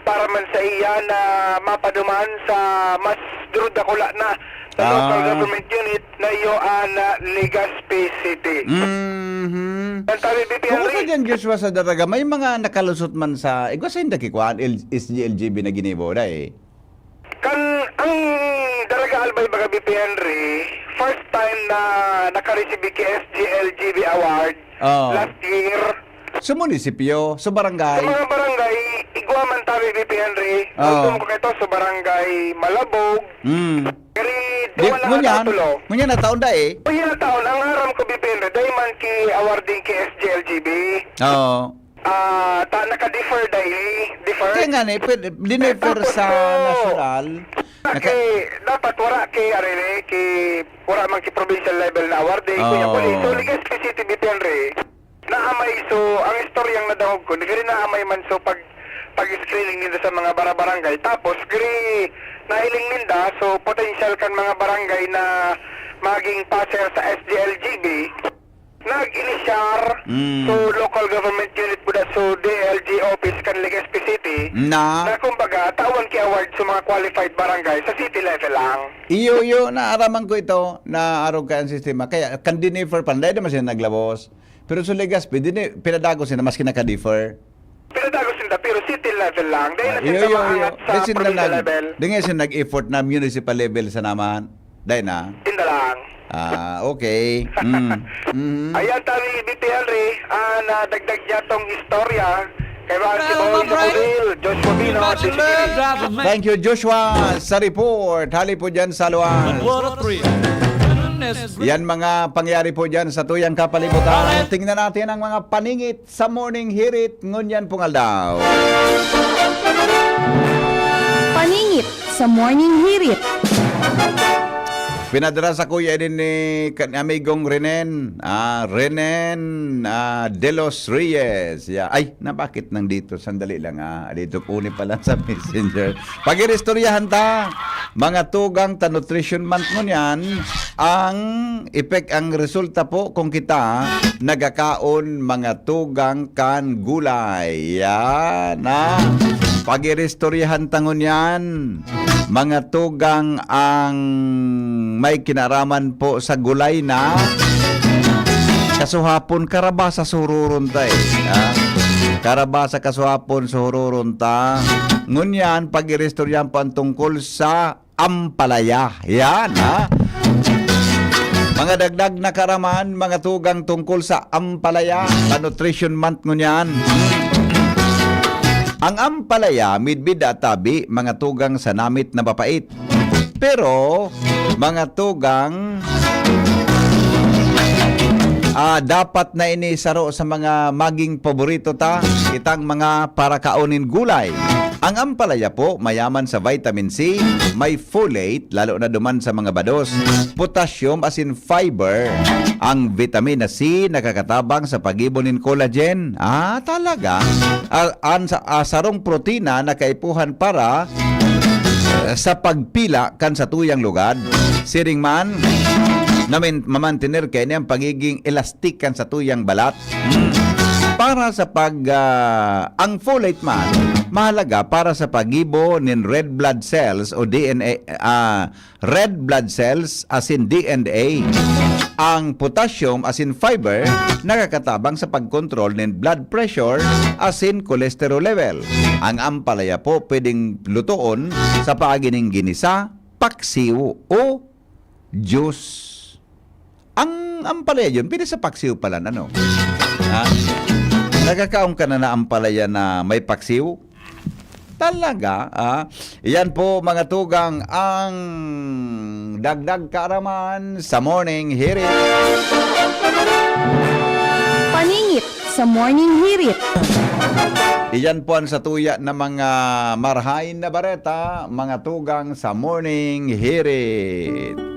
para man saiya na mapaduman sa mas durudakula na, na local Ah. government unit na iyo an, ah, Legazpi City. Mhm. Ang tabi, Bibi Kumusta Henry? Diyan, Joshua, sa Daraga? May mga nakalusot man sa, igwa sa inda kikuan, L-, S G L G B na ginibo, da eh. Kan ang Daraga Albay baga, Bibi Henry, first time na nakareceive ki S G L G B award Oh. last year. Sa munisipyo, sa barangay? Sa mga barangay, igwa man tabi, Bibi Henry. Oh. Nagdum ko kaito sa barangay Malabog. Mm. Kari Di, duwa lang ngunya, ang titulo. Ngunya na taon da eh. Ngunya na taon, ang aram ko, Bibi Henry, dai man ki awarding ki S G L G B. Oo. Ah, ta, naka-defer daily, defer. Kaya nga ni, pwede, dinefer Tapos sa ko, nasyonal. Naka- Kay, dapat wala kay, ano ni, kay, wala man kay provincial level na award, eh, Kuya Oo. Puli. So, Legazpi City, Bibi Henry, naamay, so, ang istoryang nadangog ko, nagari naamay man, so, pag, pag-screening ninda sa mga bara-, barangay. Tapos, gri, nahiling ninda, so, potential kan mga barangay na maging passer sa S G L G B, nag-inisyar Mm. so local government unit po na so D L G office kan Legazpi City Na? na kumbaga tawan ki award sa mga qualified barangay sa city level lang. Iyo, iyo, naaraman ko ito, na arog kaya ang sistema. Kaya, kan dinifer pa, dahil naman sila naglabos. Pero sa Legazpi, dini, pinadagos sila, maski naka-defer. Pinadagos nila, pero city level lang. Dahil na Iyo, sila iyo, iyo. maangat sa Dahil sila provincial nag-, level. Dahil nga sila nag-effort na municipal level sa naman. Dahil na. Tinda lang. Ah, okay. Mm. Mhm. Ayan, tabi, B P L, ah, nadagdag niya tong istorya. Kay Bang Well, Kiboy my sa brother, Pudil, Joshua Pino, about your love T C T V. Driver, man. Thank you, Joshua, sa report. Hali po dyan sa Luan. What a thrill. Yan mga pangyari po dyan sa tuyang kapalibutan. Alright. Tingnan natin ang mga paningit sa Morning Hirit ngunyan pong aldaw. Paningit sa Morning Hirit. Pinadara sa kuya din ni kan-, amigong Renen. Ah, Renen, ah, De Los Reyes. Yeah. Ay, na bakit nandito? Sandali lang, ah. Dito po ni pala sa messenger. Pag-iristoryahan ta, mga tugang ta nutrition month ngunyan, ang epek-, ang resulta po kung kita nagakaon mga tugang kan gulay. Yan, ha? Pag-iristoryahan ta ngunyan, mga tugang ang may kinaraman po sa gulay na kasuhapon, karabasa sururon ta eh. Ha? Karabasa kasuhapon sururon ta. Ngunyan, pag-iristoryahan po ang tungkol sa ampalaya. Yan, ha? Mga dagdag na karaman, mga tugang tungkol sa ampalaya, sa Nutrition Month ngunyan. Ang ampalaya, midbid at tabi, mga tugang sa namit na mapait. Pero, mga tugang, ah, dapat na ini saro sa mga maging paborito ta, kitang mga parakaon nin gulay. Ang ampalaya po, mayaman sa vitamin C, may folate, lalo na duman sa mga bados, potassium asin fiber. Ang vitamina C nakakatabang sa paggibo nin collagen. Ah, talaga? Ah, an sa, ah, sarong protina na kaipuhan para, eh, sa pagpila kan satuyang lugad. Siring man, namin-, mamantener kaini ang pagiging elastic kan satuyang balat. Hmm. Para sa pag, ah, ang folate man, mahalaga para sa paggibo nin red blood cells o D N A, ah, red blood cells asin D N A. Ang potassium asin fiber nakakatabang sa pagkontrol nin blood pressure asin cholesterol level. Ang ampalaya po pwedeng lutoon sa paagi nin ginisa, paksiw o juice. Ang ampalaya yun, pwede sa paksiw pala, ano? Ha? Nagkakaon ka na na ampalaya na may paksiw? Talaga, ah. Iyan po, mga tugang, ang dagdag kaaraman sa Morning Hirit. Paningit sa Morning Hirit. Iyan po ang satuya na mga marhain na bareta, mga tugang sa Morning Hirit.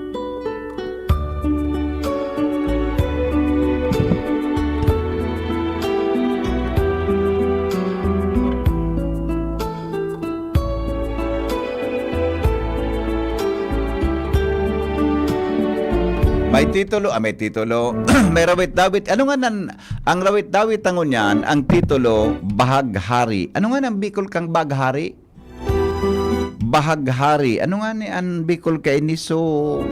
May titulo, ah, may titulo. May rawit-dawit. Ano nga nan-, ang rawit-dawit na ngunyan, ang titulo, Bahaghari. Ano nga nang Bicol kang Baghari? Bahaghari. Ano nga ni an Bicol kaini? So,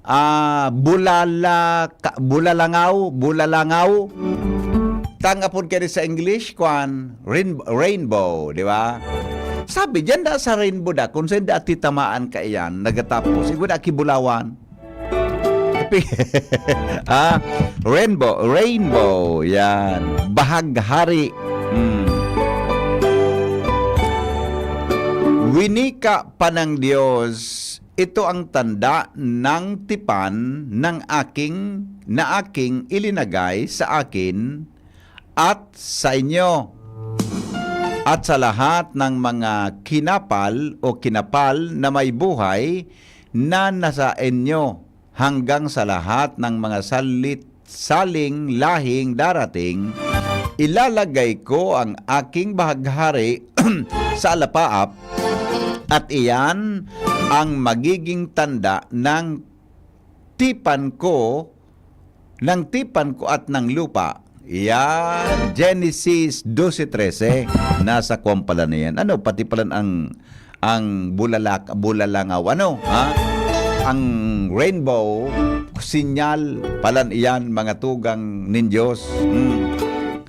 ah, bulala-, ka-, bulalangaw, bulalangaw. Tang apod kani sa English, kwan, rain-, rainbow, di ba? Sabi, diyan da sa rainbow da, kung saan da titamaan ka iyan, nagatapos, igwa da kibulawan. Ah, rainbow, rainbow, yan. Bahaghari. Hmm. Winika pa ng Diyos, ito ang tanda ng tipan ng aking, na aking ilinagay sa akin at sa inyo, at sa lahat ng mga kinapal o kinapal na may buhay na nasa inyo, hanggang sa lahat ng mga salit-, saling lahing darating, ilalagay ko ang aking bahaghari sa alapaap, at iyan ang magiging tanda ng tipan ko, ng tipan ko at ng lupa. Yan, Genesis doce trese. Nasa kwan pala na yan. Ano, pati pala ang, ang bulalak-, bulalangaw. Ano, ha? Ang rainbow, sinyal pala iyan, mga tugang nin Diyos. Hmm.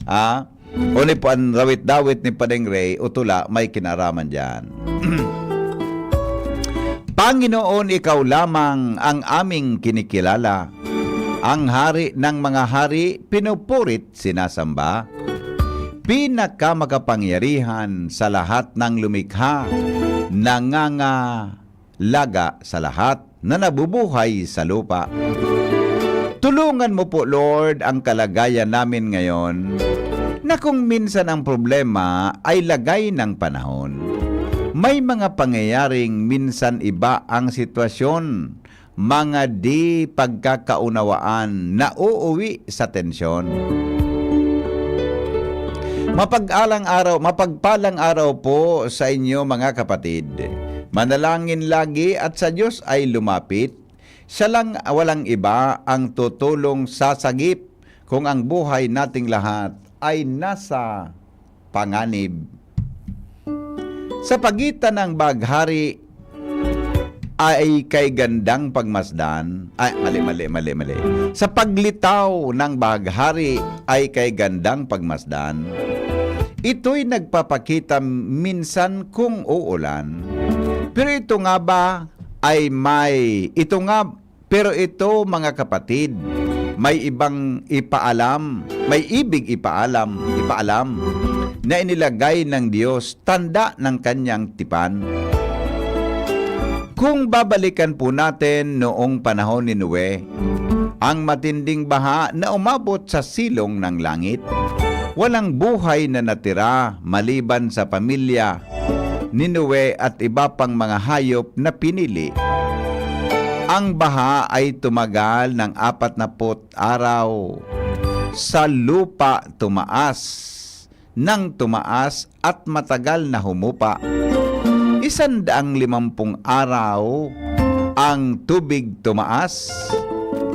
Ha? Uni po an rawit-dawit ni Padeng Ray, o tula, may kinaraman diyan. Panginoon, ikaw lamang ang aming kinikilala, ang Hari ng mga hari, pinupurit, sinasamba, pinakamakapangyarihan sa lahat ng lumikha, nanganga-, laga sa lahat na nabubuhay sa lupa. Tulungan mo po, Lord, ang kalagayan namin ngayon. na kung minsan ang problema ay lagay ng panahon. May mga pangyayaring minsan iba ang sitwasyon, mga di pagkakaunawaan na uuwi sa tensyon. Mapag-alang araw, mapagpalang araw po sa inyo, mga kapatid. Manalangin lagi at sa Diyos ay lumapit. Siya lang, walang iba, ang tutulong sa sagip kung ang buhay nating lahat ay nasa panganib. Sa pagitan ng bahaghari ay kay gandang pagmasdan, ay, mali, mali, mali, mali. Sa paglitaw ng bahaghari ay kay gandang pagmasdan, ito'y nagpapakita minsan kung uulan. Pero ito nga ba ay may, ito nga, pero ito, mga kapatid, may ibang ipaalam, may ibig ipaalam, ipaalam na inilagay ng Diyos, tanda ng kanyang tipan. Kung babalikan po natin noong panahon ni Noe, ang matinding baha na umabot sa silong ng langit, walang buhay na natira maliban sa pamilya ni Noe at iba pang mga hayop na pinili. Ang baha ay tumagal ng apat na put araw. Sa lupa tumaas, nang tumaas at matagal na humupa. Isandaang limampung araw ang tubig tumaas,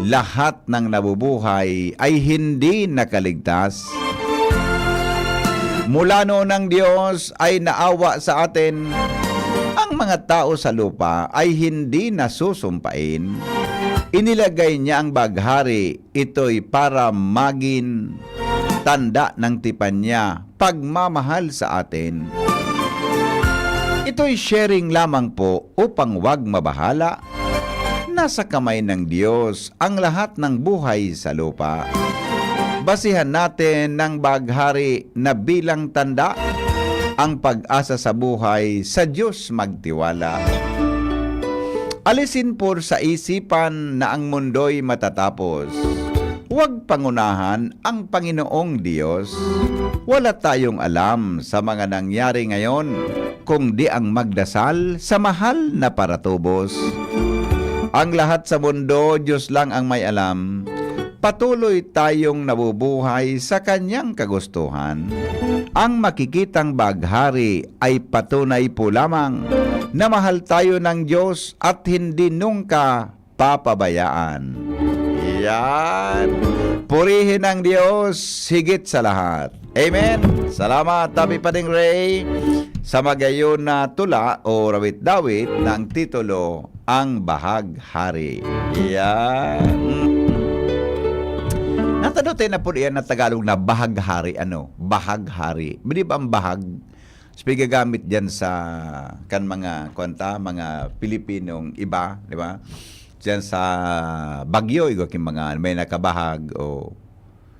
lahat ng nabubuhay ay hindi nakaligtas. Mula noon ang Diyos ay naawa sa atin. Ang mga tao sa lupa ay hindi nasusumpain. Inilagay niya ang bahaghari, ito'y para magin tanda ng tipan niya, pagmamahal sa atin. Ito'y sharing lamang po upang wag mabahala. Nasa kamay ng Diyos ang lahat ng buhay sa lupa. Basihan natin ng bahaghari na bilang tanda, ang pag-asa sa buhay, sa Diyos magtiwala. Alisin por sa isipan na ang mundo'y matatapos. Huwag pangunahan ang Panginoong Diyos. Wala tayong alam sa mga nangyari ngayon, kung di ang magdasal sa mahal na paratubos. Ang lahat sa mundo, Diyos lang ang may alam. Patuloy tayong nabubuhay sa kanyang kagustuhan. Ang makikitang bahaghari ay patunay po lamang na mahal tayo ng Diyos at hindi nungka papabayaan. Yan. Purihin ang Diyos higit sa lahat. Amen. Salamat, Tabi Pading Ray, sa magayon na tula o rawit-dawit na ang titulo, Ang Bahaghari. Yan. Mm. Natado tayo na po diyan na Tagalog na bahaghari. Ano? Bahaghari. Di ba ang bahag? Sabi gagamit dyan sa kan mga, kwan ta, mga Pilipinong iba, di ba? Diyan sa Baguio, igwa king mga may nakabahag o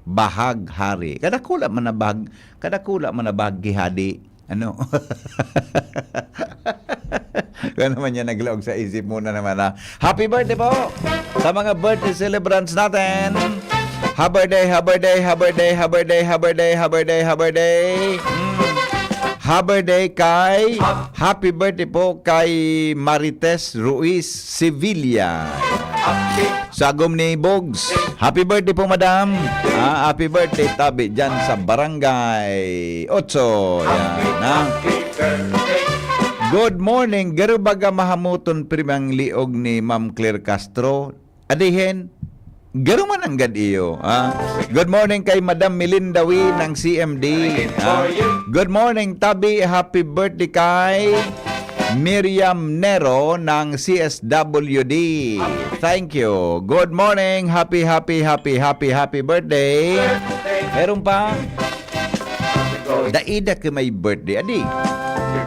bahaghari. Kadakula man na bahag, kadakula man na bahag gihadi. Ano? Kaya naman yan naglaog sa isip mo na naman, ha? Happy birthday po sa mga birthday celebrants natin. Happy birthday, happy birthday, happy birthday, happy birthday, happy birthday, happy birthday, happy birthday. Mm. Happy birthday kay, happy birthday po kay Marites Ruiz Sevilla. Sagom ni Bogs. Happy birthday po, madam. Ah, happy birthday, tabi dyan sa Barangay Otso. Yan, ha? Good morning. Garo baga mahamuton primang liog ni Ma'am Claire Castro? Adihin, garo man ang gad iyo, ha? Good morning kay Madam Melinda Wee ng C M D, ha? Good morning, Tabi. Happy birthday kay Miriam Nero ng C S W D. Thank you. Good morning. Happy, happy, happy, happy, happy birthday. Meron pa? Daida ka may birthday, adi.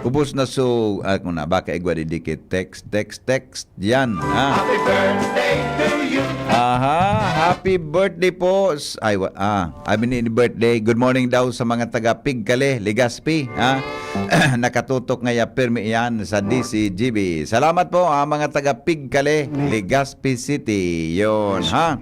Ubos na so, ah, kung na, baka igwa di dikit. Text, text, text. Yan, ha? Happy birthday to you. Aha, happy birthday po. S-, ay, wa-, ah, I mean, birthday. Good morning daw sa mga taga Pigkale, Legazpi, ha? Nakatutok ngaya pirmi iyan sa D C G B. Salamat po, ah, mga taga Pigkale, Legazpi City. Yun, ha?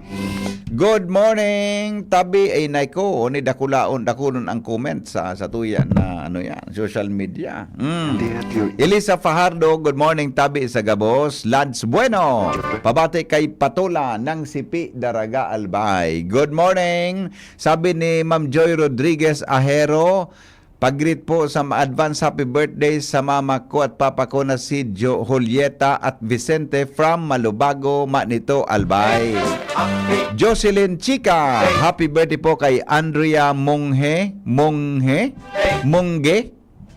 Good morning, tabi. Ay, nako, ni dakulaon, dakulon ang comment sa, sa tuya na, ano yan, social media. Mm. Elisa Fajardo, good morning, tabi sa gabos. Lads Bueno, pabati kay Patola ng Sipi, Daraga, Albay. Good morning. Sabi ni Ma'am Joy Rodriguez Ahero, pag-greet po sa ma-, advance happy birthday sa mama ko at papa ko na si Jo-, Julieta at Vicente from Malubago, Manito, Albay. Jocelyn Chica, happy birthday po kay Andrea Monghe, Monghe, Mongge,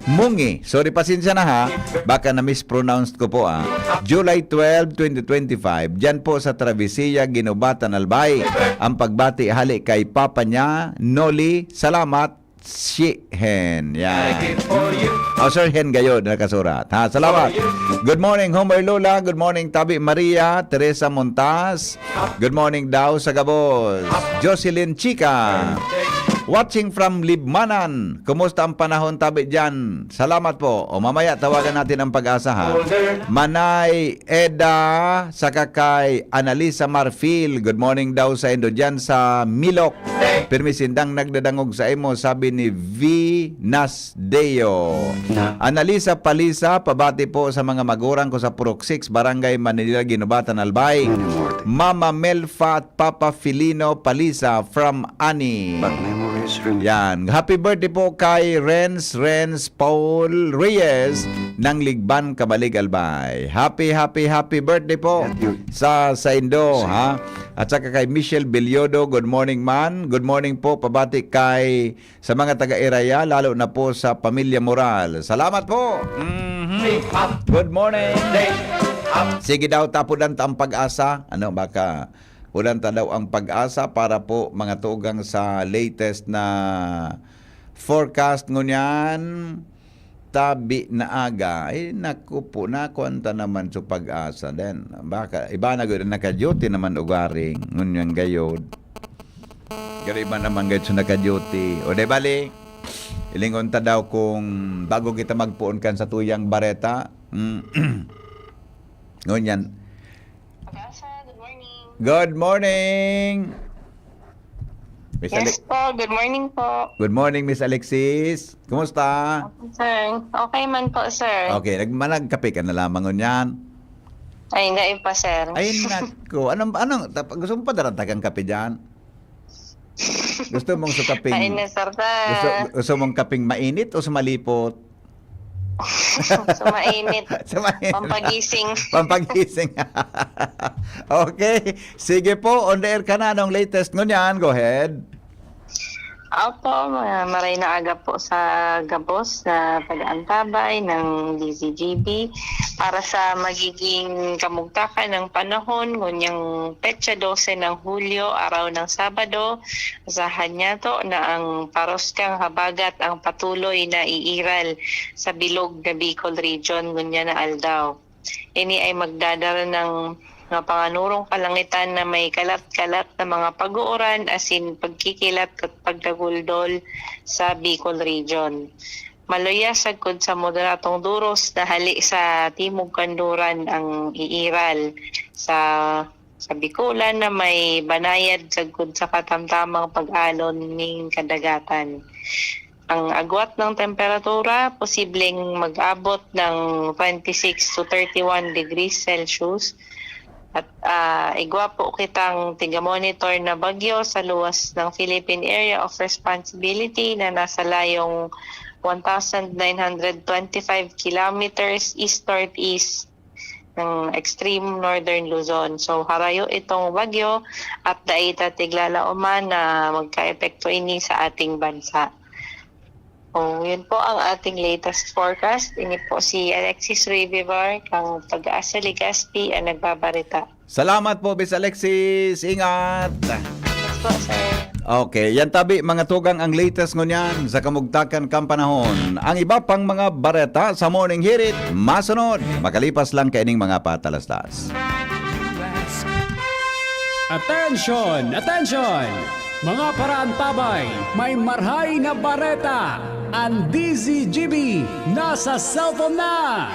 Mungi. Sorry, pasensya na ha. Baka na-mispronounce ko po, ah. July twelve, twenty twenty-five. Diyan po sa Travesilla, Guinobatan, Albay. Ang pagbati hali kay papa niya, Noli. Salamat. Shihen. Yan. Oh, Sir Hen Gayo, nakasurat. Ha, salamat. Good morning, Homer Lola. Good morning, Tabi Maria, Teresa Montas. Good morning daw sa gabos. Jocelyn Chica. Watching from Libmanan. Kumusta ang panahon, tabi, diyan? Salamat po. O, mamaya tawagan natin ang Pag-asa, ha. Manay Eda, saka kay Analisa Marfil. Good morning daw sa indo diyan sa Milok. Pirmi sindang nagdadangog sa imo, sabi ni Venus Deo. Na. Analisa Palisa, pabati po sa mga magurang ko sa Purok six, Barangay Manila, Guinobatan, Albay. Mama Melfa at Papa Filino Palisa from Ani. But memories remain. Yan. Happy birthday po kay Renz, Renz Paul Reyes ng Ligban, Kabalig, Albay. Happy, happy, happy birthday po. Thank you. Sa, sa indo, ha? At saka kay Michelle Beliodo, good morning, man. Good morning po, pabati kay sa mga taga-Iraya, lalo na po sa pamilya Moral. Salamat po. Mhm. Good morning. Sige daw, tapudan ta ang Pag-asa. Ano, baka pudan ta daw ang Pag-asa para po mga tugang sa latest na forecast ngunyan. Tabi na aga. Ay, naku po, nakuan ta naman sa Pag-asa din. Baka, iba na gud, naka-duty naman ugaring. Ngunyan gayod. Pero iba naman gayod sa naka-duty. O, di bali, ilingon ta daw kung bago kita magpoon kan sa tuyang bareta. Mm. Ngunyan. Pag-asa, good morning. Good morning. Miss Yes Alex- po, good morning po. Good morning, Miss Alexis. Kumusta? Okay, sir. Okay man po, sir. Okay, nag-, managkape ka na lamang ngunyan. Ay, hindi pa, sir. Ay, nako. Anong, anong, tap-, gusto mo pa daratagang kape dyan? Gusto mong sa kaping Ay, na, sir, ta. gusto, gusto mong kaping mainit o sa malipot? Sa mainit. Sa mainit. Pampagising. Pampagising. Okay. Sige po, on the air ka na. Anong latest ngunyan? Go ahead. Opo, ma-, maray na aga po sa gabos sa pag-aantabay ng D Z G B para sa magiging kamugtakan ng panahon ngunyang petsa dose ng Hulyo, araw ng Sabado. Asahan niya to na ang paruskang habagat ang patuloy na iiral sa bilog na Bicol Region ngunyan na aldaw. Ini ay magdadala ng mga panganurong kalangitan na may kalat-kalat na mga pag-uuran, asin pagkikilat at pagkaguldol sa Bicol Region. Maluya sagkod sa moderadong duros na hali sa timog kanluran ang iiral sa, sa Bicolan na may banayad sagkod sa katamtamang pag-alon ning kadagatan. Ang agwat ng temperatura posibleng mag-abot ng twenty-six to thirty-one degrees Celsius. At, ah, igwa po kitang tiga-monitor na bagyo sa luwas ng Philippine Area of Responsibility na nasa layong one thousand nine hundred twenty-five kilometers east-northeast ng extreme northern Luzon. So, harayo itong bagyo at dai ta tiglalaoman na magkaepekto ini sa ating bansa. Oh, yun po ang ating latest forecast. Ini po si Alexis Rivivar, kang Pag-asa Legazpi, ang nagbabarita. Salamat po, Miss Alexis. Ingat. Yes po, sir. Okay, yan tabi, mga tugang, ang latest ngunyan sa kamugtakan kan panahon. Ang iba pang mga bareta sa Morning Hirit, masunod, makalipas lang kaining mga patalastas. Attention! Attention! Mga paraantabay, may marhay na bareta! Ang D Z G B nasa cellphone na!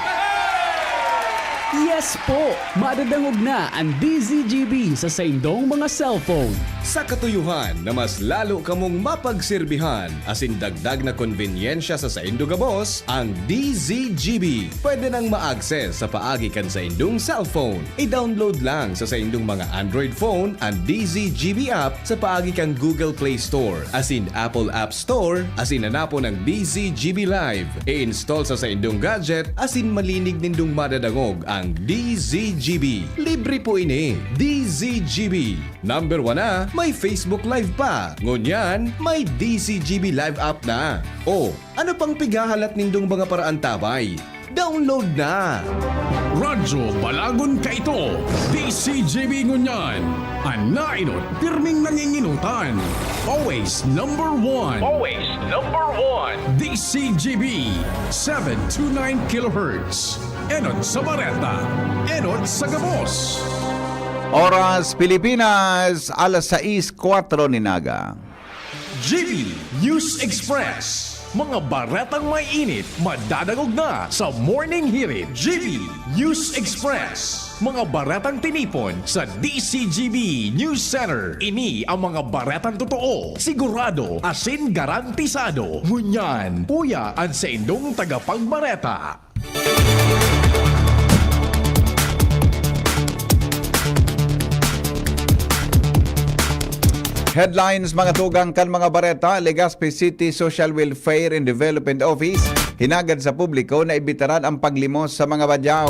Yes po! Madadangog na an D Z G B sa saindong mga cellphone. Sa katuyohan na mas lalo kamong mapagserbihan asin dagdag na konbenyensya sa saindo gabos, ang D Z G B pwede nang ma-access sa paagi kan saindong cellphone. I-download lang sa saindong mga Android phone an D Z G B app sa paagi kan Google Play Store asin Apple App Store asin hanapon ang D Z G B Live. I-install sa saindong gadget asin malinig nindong madadangog ang D Z G B. Libre po ini. D Z G B. Number one na, may Facebook Live pa. Ngunyan, may D Z G B Live app na. O, ano pang pighahalat nindong mga paraantabay? Download na! Radyo Balagon kaito, D Z G B ngunyan. An naenot, pirming nangingenotan. Always number one. Always number one. D Z G B, seven two nine kilohertz. Enot sa bareta, enot sa gabos. Oras Pilipinas, alas sais kwatro nin aga. G B News Express. Mga baretang may init, madadangog na sa Morning Hirit. G B News Express. Mga baretang tinipon sa D Z G B News Center. Ini ang mga baretang totoo, sigurado, asin garantisado. Ngunyan, uya an saindong tagapagbareta. Headlines, mga tugang kan mga bareta. Legazpi City Social Welfare and Development Office hinagad sa publiko na ibitaran ang paglimos sa mga badyaw.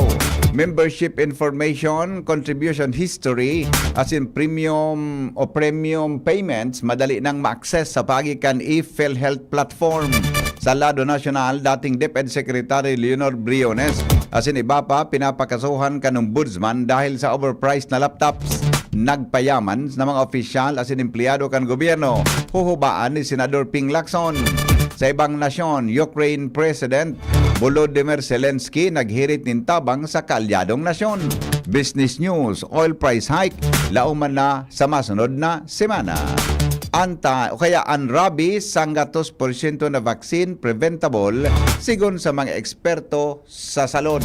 Membership information, contribution history, asin premium o premium payments madali nang ma-access sa paagi kan e-PhilHealth platform. Sa lado nasyonal, dating DepEd Secretary Leonor Briones asin iba pa pinapakasuhan kan Ombudsman dahil sa overpriced na laptops. Nagpayaman na mga opisyal asin empleyado kan gobyerno, huhubaan ni Senador Ping Lacson. Sa ibang nasyon, Ukraine President Volodymyr Zelensky naghirit nin tabang sa kaalyadong nasyon. Business news, oil price hike, laoman na sa masunod na semana. Anta, o kaya an rabies, sanggatos porsyento na vaccine preventable, sigon sa mga eksperto sa salud.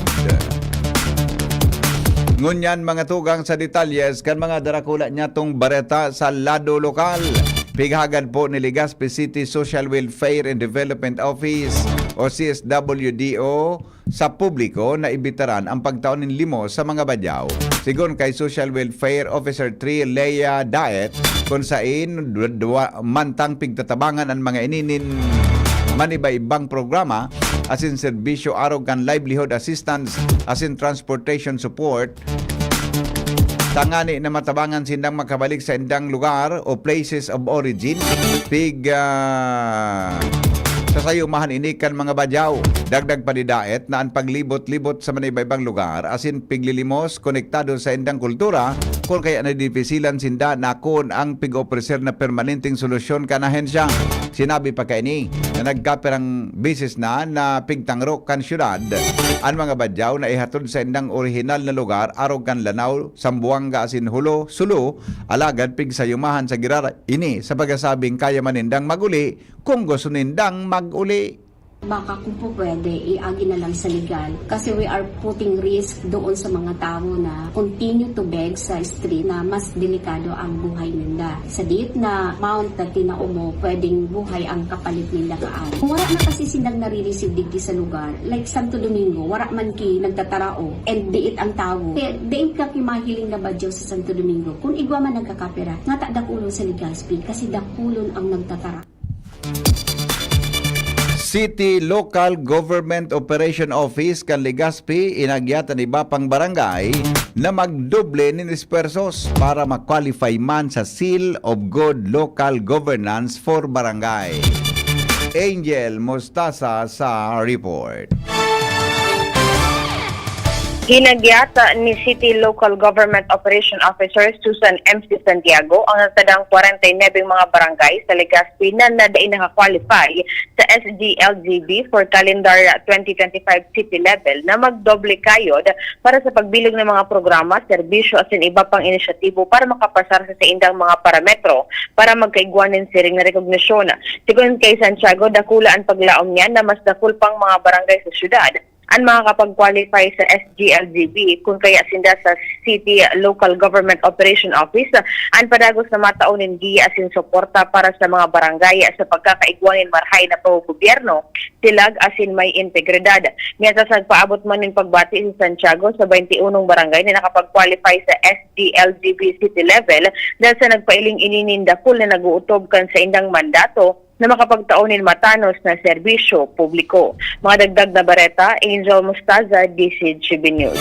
Ngunyan, mga tugang sa detalyes kan mga darakula nyatong bareta sa lado lokal. Pighagad po ni Legazpi City Social Welfare and Development Office o C S W D O sa publiko na ibitaran ang pagtao nin limos sa mga badyaw. Sigon kay Social Welfare Officer three Lea Daet, kun sain dwa, dwa mantang pigtatabangan an mga ini nin maniba-ibang programa asin serbisyo arog kan livelihood assistance asin transportation support, tangani na matabangan sindang makabalik sa indang lugar o places of origin, pig, ah, sasayumahan ini kan mga badyaw. Dagdag pa ni Daet na an paglibot-libot sa maniba-ibang lugar asin piglilimos konektado sa indang kultura, kun kaya nadidipisilan sinda na kun ang pig-opreser na permanenteng solusyon kan ahensya. Sinabi pa kaini na nagkapirang beses na na pigtangro kan syudad an mga badyaw na ihatod sa indang orihinal na lugar arog kan Lanao, Zamboanga asin Jolo, Sulu, alagad pigsayumahan sa girar ini sa pagsasabing kaya man nindang mag-uli kun gusto nindang mag-uli. Baka kung po pwede, iagi na lang sa legal. Kasi we are putting risk doon sa mga tao na continue to beg sa street na mas delikado ang buhay ninda. Sa diit na amount na tinao mo, pwedeng buhay ang kapalit ninda kaan. Kung wala na kasi silang nare-receive digdi sa lugar, like Santo Domingo, wala man ki nagtataraog, and diit ang tawo. Kaya diin ka ki mahiling na badyaw sa Santo Domingo. Kung igwa man nagkakapira, ngata dakulon sa Legazpi, kasi dakulon ang nagtatara. City Local Government Operation Office kan Legazpi inagyat an iba pang barangay na magdoble nin espuwersos para ma-qualify man sa Seal of Good Local Governance for Barangay. Angel Mostasa sa report. Hinagyat ni City Local Government Operation Officer Susan M C Santiago ang nagtadang kwarenta y nuebe mga barangay sa Legazpi na, na dai naka-qualify sa S G L G B for calendar twenty twenty-five city level na magdoble kayod para sa pagbilog ng mga programa, serbisyo asin iba pang inisyatibo para makapasar sa saindang mga parametro para magkaigwa nin siring na rekognisyon. Sigon kay Santiago, dakula an paglaom niya na mas dakul pang mga barangay sa syudad an makakapag-qualify sa S G L G B, kun kaya sinda sa City Local Government Operation Office, an padagos na matao nin giya asin suporta para sa mga barangay sa pagkakaigwa nin marahay na paggobyerno, silag asin may integridad. Mientras nagpaabot man nin pagbati si Santiago sa twenty-unong barangay na nakapag-qualify sa S G L G B city level, dahil sa nagpailing ini nin dakul na nag-uutob kan saindang mandato na makapagtao nin matanos na serbisyo publiko. Mga dagdag na bareta, Angel Mostaza, D C G B News.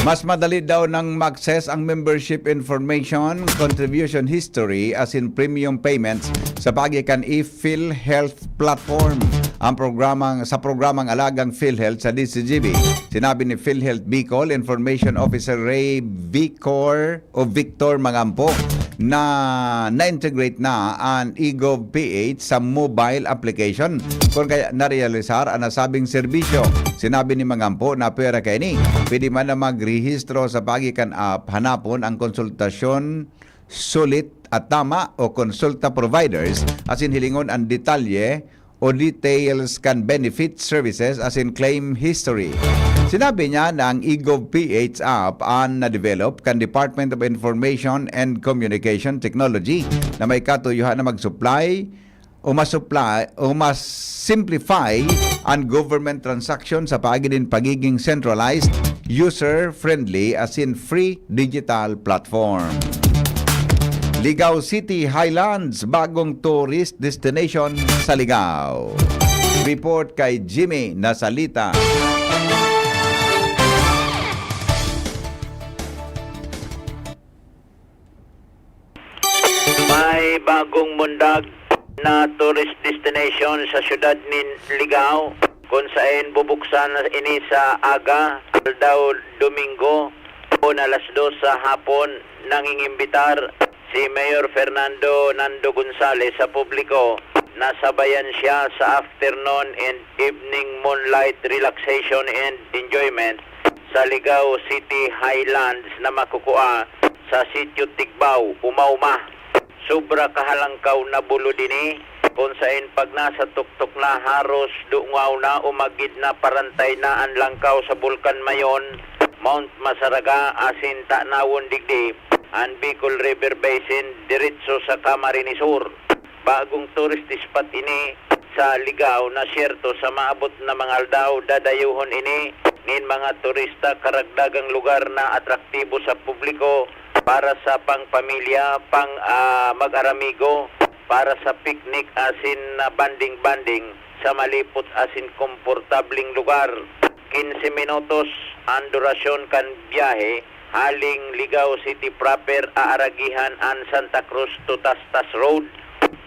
Mas madali daw nang ma-access ang membership information, contribution history, asin premium payments sa paagi kan e-PhilHealth platform ang programang sa programang Alagang PhilHealth sa D C G B. Sinabi ni PhilHealth Bicol Information Officer Ray Vicor o Victor Mangampo na na-integrate na an eGov PH sa mobile application kun kaya narealisar an nasabing serbisyo. Sinabi ni Mangampo na pwera kaini, pwede man na magrehistro sa paagi kan app, hanapon ang konsultasyon sulit at tama o konsulta providers asin hilingon an detalye o details kan benefit services asin claim history. Sinabi niya na ang eGov PH app an na-develop kan Department of Information and Communication Technology na may katuyohan na mag-supply o mas-supply o mas simplify an government transaction sa paagi nin pagiging centralized, user-friendly asin free digital platform. Ligao City Highlands, bagong tourist destination sa Ligao. Report kay Jimmy Nasalita. May bagong mundag na tourist destination sa siyudad nin Ligao, kun saen bubuksan ini sa aga, aldaw Domingo, o alas dos sa hapon. Nangingimbitar si Mayor Fernando Nando Gonzales sa publiko na sabayan siya sa afternoon and evening moonlight relaxation and enjoyment sa Ligao City Highlands na makukua sa Sitio Tigbao, Umauma. Sobra kahalangkaw na bulod ini, kun saen pag nasa tuktok na, haros dungaw na o magid na parantay na an langkaw sa Bulkan Mayon, Mount Masaraga asin tanawon digdi an Bicol River Basin diretso sa Camarines Sur. Bagong tourist spot ini sa Ligao na siyerto sa maabot na mga aldaw dadayohon ini nin mga turista, karagdagang lugar na atraktibo sa publiko para sa pang-pamilya, pang, ah, mag-aramigo, para sa picnic asin na banding-banding sa malipot asin komportableng lugar. Quince minutos an durasyon kan biyahe. Haling Ligao City proper, aaragihan an Santa Cruz to Tastas Road,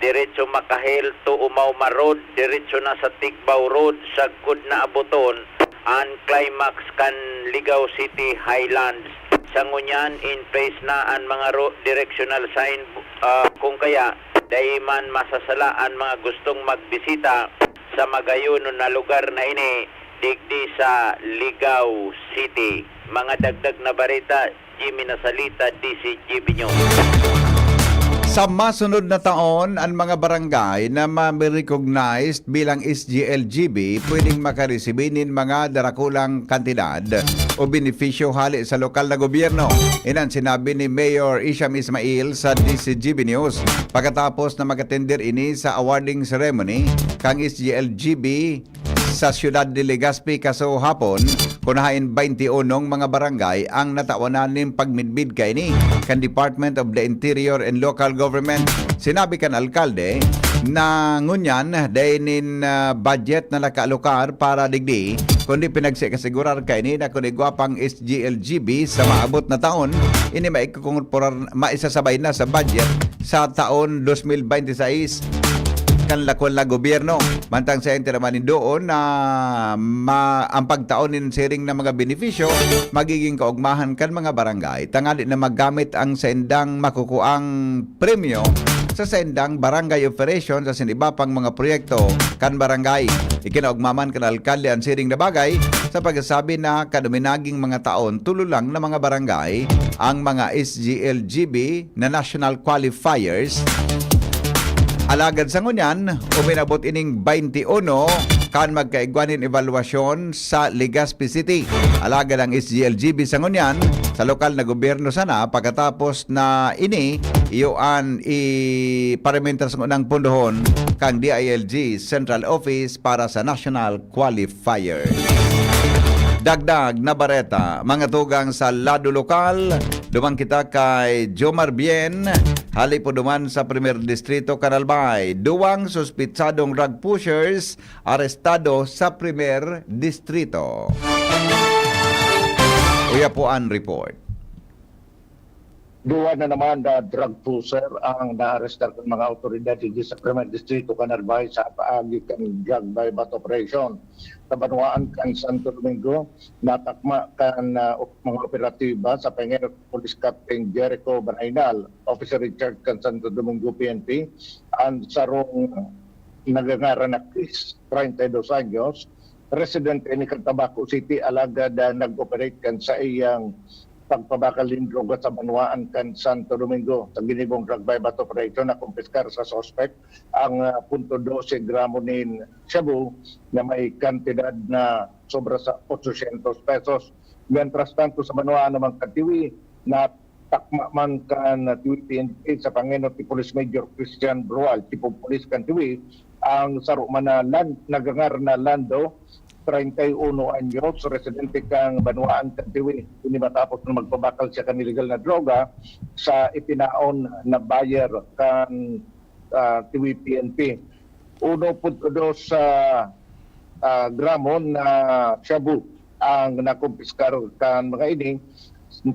diretso Macahel to Umauma Road, diretso na sa Tigbao Road, sagkod na aboton an climax kan Ligao City Highlands. Sa ngunyan, in place na an mga ro-, directional sign, ah, kung kaya, dai man masasala an mga gustong magbisita sa magayonon na lugar na ini digdi sa Ligao City. Mga dagdag na bareta, Jimmy Nasalita, D C G B News. Sa masunod na taon, an mga barangay na ma-recognized bilang S G L G B pwedeng makaresibi nin mga darakulang kantidad o benepisyo hale sa lokal na gobyerno. Iyan an sinabi ni Mayor Isham Ismail sa D C G B News pagkatapos na mag-atender ini sa awarding ceremony kan S G L G B sa siyudad de Legazpi kasuhapon, kun haen baynti unong mga barangay ang natawanan nin pagmidbid kaini kan Department of the Interior and Local Government. Sinabi kan alkalde na ngunyan dai nin, ah, budget na nakaalokar para digdi, kundi pinagsikasigurar kaini na kun igwa pang S G L G B sa maabot na taon, ini maikokorporar, maisasabay na sa budget sa taon dos mil baynte sais kan lakwal na gobyerno. Mantang sa inti naman nin doon na ma, ang pagtao nin siring na mga benepisyo magiging kaogmahan kan mga barangay, tangali na magamit ang saindang makukuang premyo sa saindang barangay operation sa sin iba pang mga proyekto kan barangay. Ikinaogma man kan alkalde an siring na bagay sa pagsasabi na kan uminaging mga taon, tulo lang na mga barangay ang mga S G L G B na national qualifiers. Alagad sa ngunyan, uminabot ining baynti uno kan magkaigwa nin ebalwasyon sa Legazpi City. Alagad ang S G L G B sa ngunyan, sa lokal na gobyerno sana, pagkatapos na ini, iyo an iparementas ngunang pundohon kan D I L G Central Office para sa National Qualifier. Dagdag na bareta, mga tugang sa lado lokal, duman kita kay Jomar Bien, hali po duman sa Primer Distrito, Canalbay. Duwang suspitsadong drug pushers arestado sa Primer Distrito. Uya po an report. Duwa na naman na drug pusher ang naarestar kan mga awtoridad digdi sa Primer Distrito, Canalbay, sa paagi kan drug buy-bust operation. Sa banwaan kan Santo Domingo, natakma kan uh, mga operatiba sa pangenot Police Captain Jericho Banainal, Officer in Charge kan Santo Domingo P N P, ang sarong nagangaran na Chris, treinta y dos anyos, residente ni kan Tabaco City, alagad uh, nag-operate kan sa iyang pagpabakal nin droga sa banwaan kan Santo Domingo. Sa ginibong drug buy-bust operation, nakumpiskar sa suspect ang uh, punto dose gramo nin shabu na may kantidad na sobra sa otsosyentos pesos. Mientras tanto, sa banwaan naman kan Tiwi, natakma man kan Tiwi P N P sa pangenot ni Police Major Christian Brual, Chief of Police kan Tiwi, ang saro man na land, nagangaran na Lando, treinta y uno anyos, residente kan banwaan kan Tiwi. Ini matapos na magpabakal siya kan illegal na droga sa itinaon na buyer kan uh, Tiwi P N P. Uno punto dos sa uh, gramo na shabu ang nakumpiskar kan mga ini.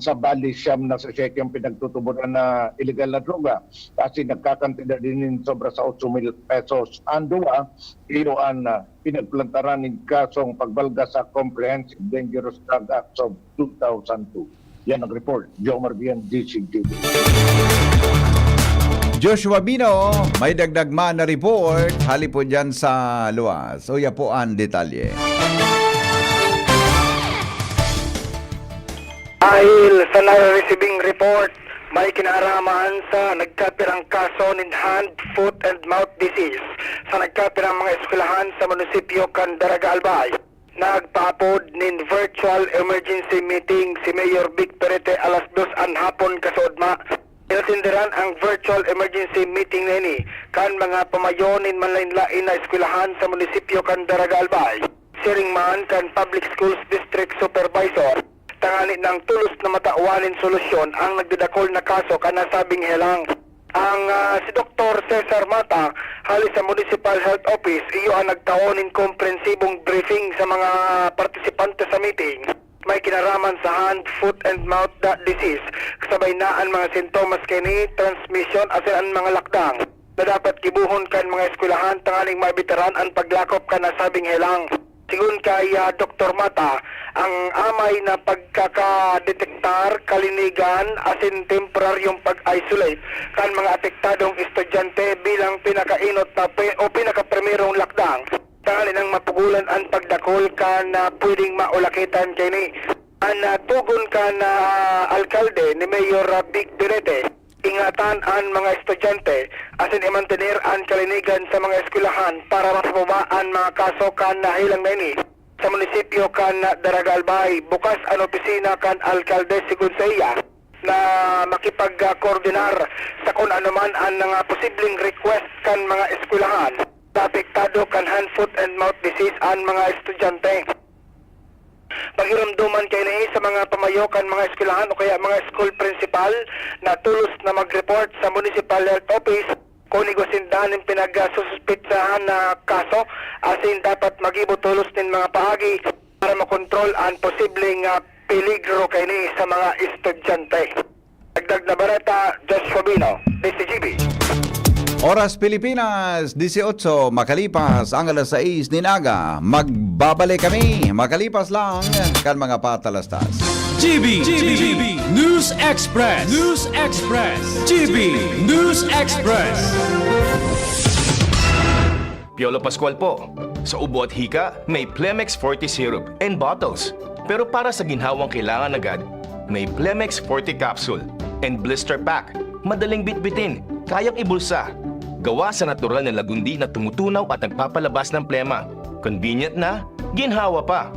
Sa bali, siyam na sachete ang pinagtutuboran na illegal na droga, kasi nagkakantidad din sobra sa otso mil pesos. Ang duwa, iyo ang uh, pinagplantaran nin kasong pagbalga sa Comprehensive Dangerous Drug Act of two thousand two. Yan ang report. Jomar Bien, D C G B. Joshua Bino, may dagdag man na report, hali po dyan sa luwas. Uya po ang detalye. Dahil sa nare-receiving report, may kinaramahan sa nagkapirang kaso nin hand, foot, and mouth disease sa nagkapirang mga eskwelahan sa munisipyo kan Daraga Albay. Nagpaapod nin virtual emergency meeting si Mayor Vic Perete alas dos an hapon kasuodma. Inatenderan ang virtual emergency meeting na ini kan mga pamayo nin manlain-lain na eskwelahan sa munisipyo kan Daraga Albay, siring man kan Public Schools District Supervisor, tangani nang tolos na matawan nin solusyon ang nagdadakol na kaso kan nasabing helang. Ang uh, si Doktor Cesar Mata, hali sa Municipal Health Office, iyo ang nagtao nin komprehensibong briefing sa mga partisipante sa meeting. May kinaraman sa hand, foot, and mouth disease, kasabay na an mga sintomas kaini, transmission, asin an mga lakdang na dapat gibohon kan mga eskwelahan tanganing maebitaran an paglakop kan nasabing helang. Sigon kay uh, Doktor Mata, ang amay na pagkakadetektar, kalinigan, asin temporaryong pag-isolate kan mga apektadong estudyante bilang pinakainot na pe o pinakaprimerong lakdang tanganing mapugulan an pagdakol kan uh, pwedeng maulakitan kaini. An uh, tugon kan uh, alkalde ni Mayor uh, Vic Perete, ingatan an mga estudyante asin imantener an kalinigan sa mga eskwelahan para mapababa an mga kaso kan nahilang na ini. Sa munisipyo kan Daraga Albay, bukas an opisina kan alkalde sigon sa iya na makipagkoordinar sa kun ano man an mga posibleng request kan mga eskwelahan na apektado kan hand, foot and mouth disease an mga estudyante. Pagiromdoman kaini sa mga pamayo kan mga eskwelahan o kaya mga school principal na tolos na mag-report sa Municipal Health Office kun igwa sinda nin pinagsususpetsahan na kaso, asin dapat magibo tolos nin mga paagi para makontrol an posibleng ah, peligro kaini sa mga estudyante. Dagdag na bareta, Joshua Bino, D C G B. Oras Pilipinas, disiotso, makalipas ang alas sais nin aga. Magbabalik kami makalipas lang kan mga patalastas. G B, G B, News Express, News Express, G B, News Express. Piolo Pascual po. Sa ubo at hika, may Plemex Forte Syrup and bottles. Pero para sa ginhawang kailangan agad, may Plemex Forte Capsule and Blister Pack. Madaling bitbitin, kayang ibulsa. Gawa sa natural na lagundi na tumutunaw at nagpapalabas ng plema. Convenient na, ginhawa pa.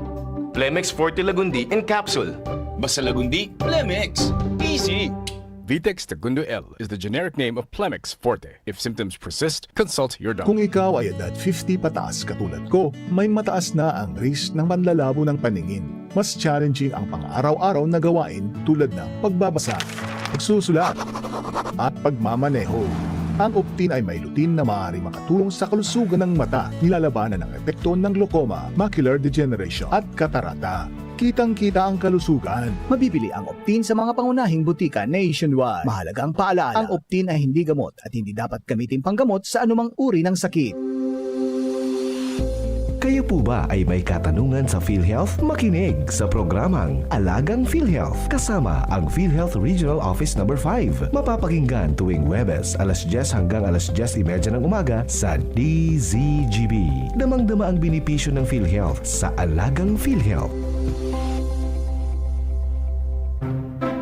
Plemex Forte Lagundi in capsule. Basta Lagundi, Plemex. Easy! Vitex Tagundo L is the generic name of Plemex Forte. If symptoms persist, consult your doctor. Kung ikaw ay edad fifty pataas katulad ko, may mataas na ang risk ng panlalabo ng paningin. Mas challenging ang pang-araw-araw na gawain tulad ng pagbabasa, pagsusulat, at pagmamaneho. Ang Optin ay may lutein na maaaring makatulong sa kalusugan ng mata, nilalabanan ang epekto ng glaucoma, macular degeneration, at katarata. Kitang-kita ang kalusugan. Mabibili ang Optin sa mga pangunahing butika nationwide. Mahalagang paalala, ang Optin ay hindi gamot at hindi dapat gamitin panggamot sa anumang uri ng sakit. Kayo po ba ay may katanungan sa PhilHealth? Makinig sa programang Alagang PhilHealth kasama ang PhilHealth Regional Office Number five. Mapapakinggan tuwing Huwebes, alas dyes hanggang alas dyes y media ng umaga sa D Z G B. Damang-dama ang benepisyo ng PhilHealth sa Alagang PhilHealth.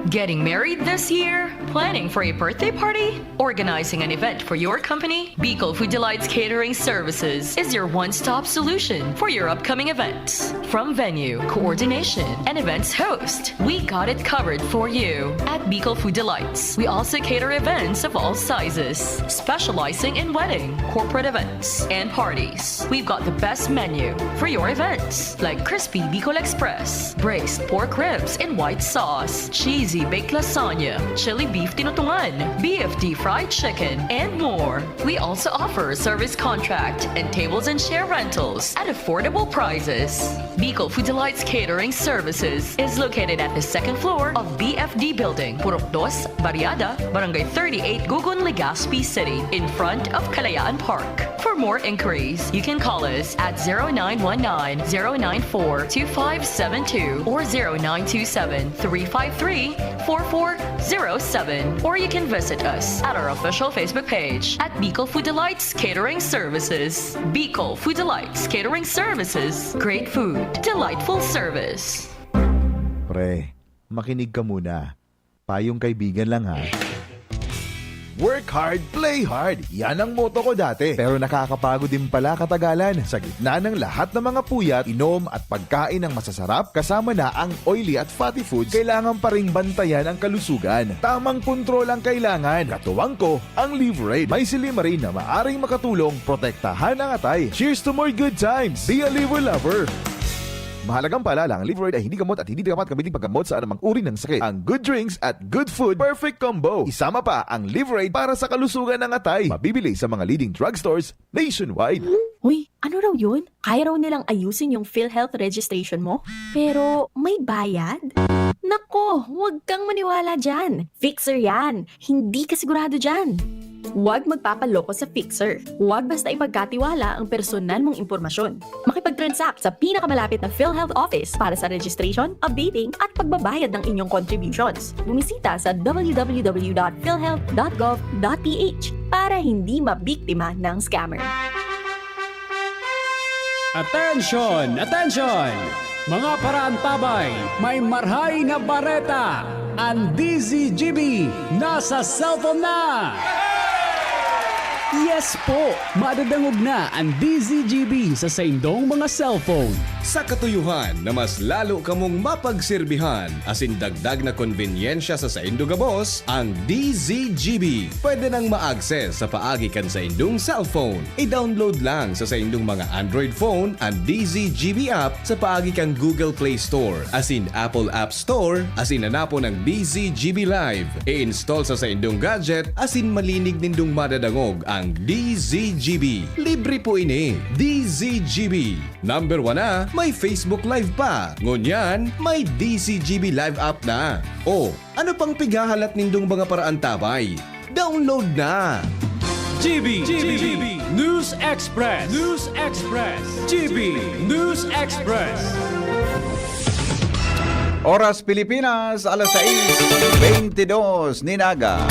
Getting married this year? Planning for a birthday party? Organizing an event for your company? Bicol Food Delights Catering Services is your one-stop solution for your upcoming events. From venue, coordination, and events host, we got it covered for you. At Bicol Food Delights, we also cater events of all sizes, specializing in wedding, corporate events, and parties. We've got the best menu for your events, like crispy Bicol Express, braised pork ribs in white sauce, cheesy baked lasagna, chili beef tinutungan, B F D fried chicken, and more. We also offer service contract and tables and chair rentals at affordable prices. Bicol Food Delights Catering Services is located at the second floor of B F D Building, Purok Dos, Barriada, Barangay thirty-eight, Gugun, Legazpi City, in front of Kalayaan Park. For more inquiries, you can call us at zero nine one nine, zero nine four, two five seven two or zero nine two seven, three five three, four four zero seven, or you can visit us at our official Facebook page at Bicol Food Delights Catering Services. Bicol Food Delights Catering Services. Great food, delightful service. Pre, makinig ka muna. Payong kaibigan lang, ha. Work hard, play hard. Yan ang motto ko dati. Pero nakakapagod din pala katagalan. Sa gitna ng lahat ng mga puyat, inom at pagkain ng masasarap, kasama na ang oily at fatty foods, kailangan pa ring bantayan ang kalusugan. Tamang kontrol ang kailangan. Katuwang ko, ang Liveraid. May silymarin na maaring makatulong protektahan ang atay. Cheers to more good times! Be a Liver Lover! Mahalagang paalala, ang Liveraid ay hindi gamot at hindi dapat gamitin paggamot sa anumang uri ng sakit. Ang good drinks at good food, perfect combo. Isama pa ang Liveraid para sa kalusugan ng atay. Mabibili sa mga leading drugstores nationwide. Uy, ano raw yun? Kaya raw nilang ayusin yung PhilHealth registration mo? Pero may bayad? Nako, huwag kang maniwala dyan. Fixer yan. Hindi ka sigurado dyan. Huwag magpapaloko sa Fixer. Huwag basta ipagkatiwala ang personal mong impormasyon. Makipag-transact sa pinakamalapit na PhilHealth office para sa registration, updating, at pagbabayad ng inyong contributions. Bumisita sa w w w dot philhealth dot gov dot p h para hindi mabiktima ng scammer. Attention! Attention! Mga paraantabay, may marhay na bareta! Ang D Z G B nasa cellphone na! Yes po! Madadangog na ang D Z G B sa saindong mga cellphone. Sa katuyohan na mas lalo kamong mapagserbihan, asin dagdag na konbenyensya sa saindo gabos, ang D Z G B pwede nang ma-access sa paagi kan saindong cellphone. I-download lang sa saindong mga Android phone ang D Z G B app sa paagi kan Google Play Store asin Apple App Store, asin hanapon ang D Z G B Live. I-install sa saindong gadget asin malinig nindong madadangog ang D Z G B. Libre po ini. D Z G B. Number one na, may Facebook Live pa. Ngunyan, may D Z G B Live app na. O, ano pang pighahalat nindong mga paraantabay? Download na! G B, G B, News Express, News Express, G B News Express. Oras Pilipinas, alas sais beintidos nin aga.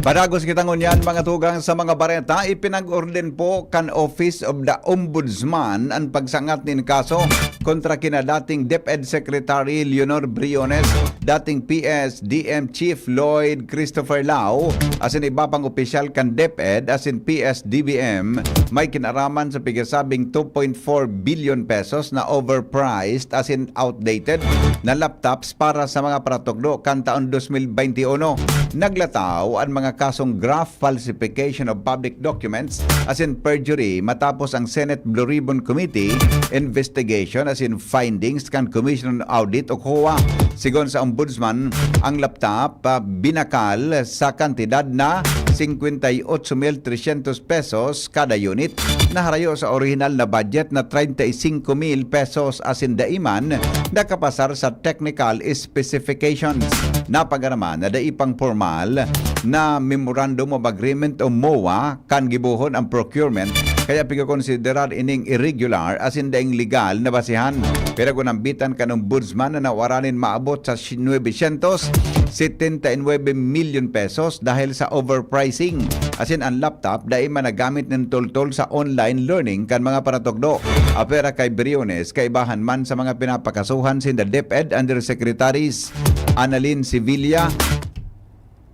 Padagos kita ngunyan, mga tugang, sa mga bareta. Ipinag-orden po kan Office of the Ombudsman an pagsangat nin kaso kontra kina dating DepEd Secretary Leonor Briones, dating P S D M Chief Lloyd Christopher Lao, asin iba pang opisyal kan DepEd asin P S D B M, may kinaraman sa pigasabing two point four billion pesos na overpriced asin outdated na laptops para sa mga paratukdo kan taon dos mil baynte uno. Naglataw an mga kasong graft, falsification of public documents asin perjury matapos ang Senate Blue Ribbon Committee investigation asin findings kan Commission on Audit o COA. Sigon sa Ombudsman, ang laptop, ah, binakal sa kantidad na singkwenta y otso mil tresyentos pesos kada unit, na harayo sa orihinal na budget na treinta y cinco mil pesos asin dai man nakapasar sa technical specifications. Napag-araman na dai pang pormal na Memorandum of Agreement o MOA kan gibohon ang procurement, kaya pigkokonsiderar ining irregular asin daing legal na basehan. Pinagunambitan kan Ombudsman na nawara nin maabot sa nuebe syentos setenta y nuebe milyon pesos dahil sa overpricing, asin an laptop dai man nagamit nin toltol sa online learning kan mga paratukdo. Apwera kay Briones, kaibahan man sa mga pinapakasuhan sinda DepEd Undersecretaries Annalyn Sevilla,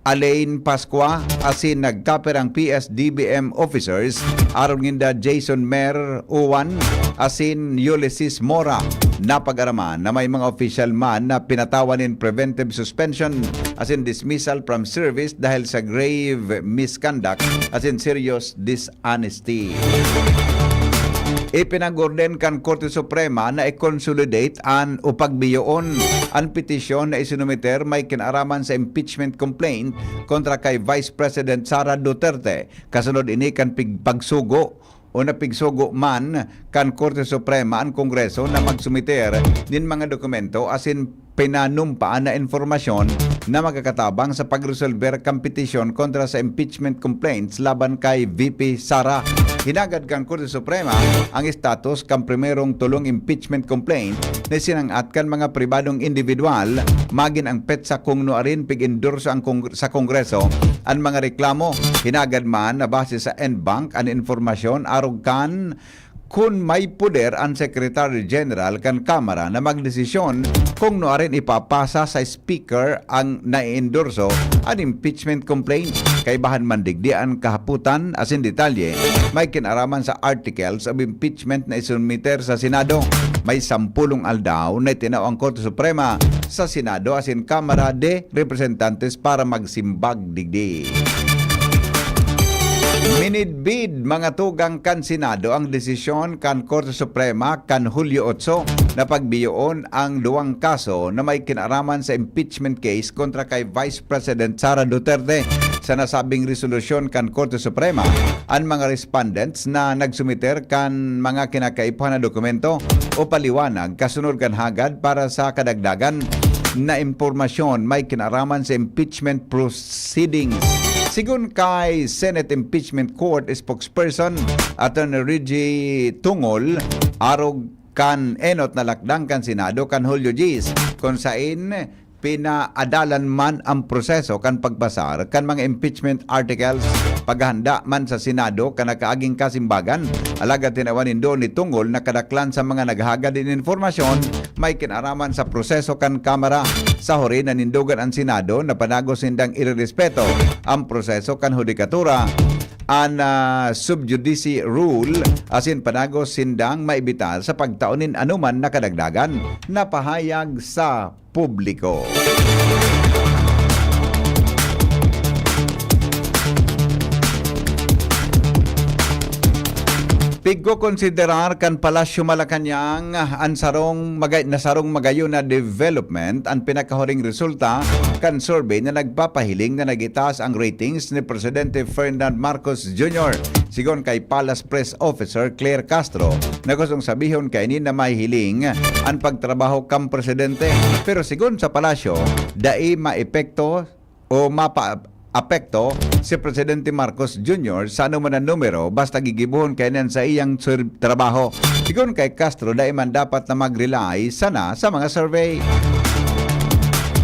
Alain Pascua, asin nagkapirang P S D B M officers, arog ninda Jason Mer Uwan asin Ulysses Mora. Napag-araman na may mga opisyal man na pinatawan nin preventive suspension asin dismissal from service dahil sa grave misconduct asin serious dishonesty. Ipinag-orden kan Korte Suprema na i-consolidate an o pagbiyoon an petisyon na isinumiter may kinaraman sa impeachment complaint kontra kay Vice President Sara Duterte. Kasunod ini kan pig-, pagsugo o napigsugo man kan Korte Suprema an Kongreso na magsumiter nin mga dokumento asin pinanumpaan na impormasyon na magkakatabang sa pagresolber kan petisyon kontra sa impeachment complaints laban kay V P Sara. Hinagad kan Korte Suprema ang status kan primerong tolong impeachment complaint na sinang-at kan mga pribadong individual, magin ang petsa kung nuarin pig-endorso ang Kong-, sa Kongreso an mga reklamo. Hinagad man na base sa en banc an impormasyon arog kan kun may poder an Secretary General kan Kamara na magdesisyon kung nuarin ipapasa sa Speaker ang naiendorso an impeachment complaint. Kaibahan man digdi an kahapotan asin detalye, may kinaraman sa articles of impeachment na isinumiter sa Senado. May sampulong aldaw na itinaw ang Korte Suprema sa Senado asin Kamara de Representantes para magsimbag digdi. Minidbid, mga tugang, kan Senado ang desisyon kan Korte Suprema kan Hulyo otso na pagbiyoon ang duwang kaso na may kinaraman sa impeachment case kontra kay Vice President Sara Duterte. Sa nasabing resolusyon kan Korte Suprema, an mga respondents na nagsumiter kan mga kinakaipuhan na dokumento o paliwanag kasunod kan hagad para sa kadagdagan na impormasyon may kinaraman sa impeachment proceedings. Sigon kay Senate Impeachment Court spokesperson Attorney Reggie Tungol, arog kan enot na lakdang kan Senado kan Hulyo diyes, kun sain pinaadalan man ang proseso kan pagpasar kan mga impeachment articles. Paghahanda man sa Senado kan nakaaging kasimbagan, alagad tinawan nindo ni Tungol na kadaklan sa mga naghagad nin informasyon may kinaraman sa proseso kan Kamara. Sa huri, nanindogan an Senado na panagos nindang irerespeto ang proseso kan hudikatura, an, ah, sub judice rule, asin panagos sindang maibitar sa pagtao nin anoman na kadagdagan na pahayag sa publiko. Pigkokonsiderar kan Palasyo Malacañang an sarong magay-, na sarong magayon na development an pinakahuring resulta kan survey na nagpapahiling na nagitaas ang ratings ni Presidente Ferdinand Marcos Junior. Sigon kay Palace Press Officer Claire Castro, na gustong sabihon kaini na mahihiling an pagtrabaho kan presidente. Pero sigon sa palasyo, dai maepekto o mapaapekto si Presidente Marcos Junior sa anoman na numero, basta gigibohon kaini an saiyang sur-, trabaho. Sigon kay Castro, dai man dapat na mag-rely sana sa mga survey.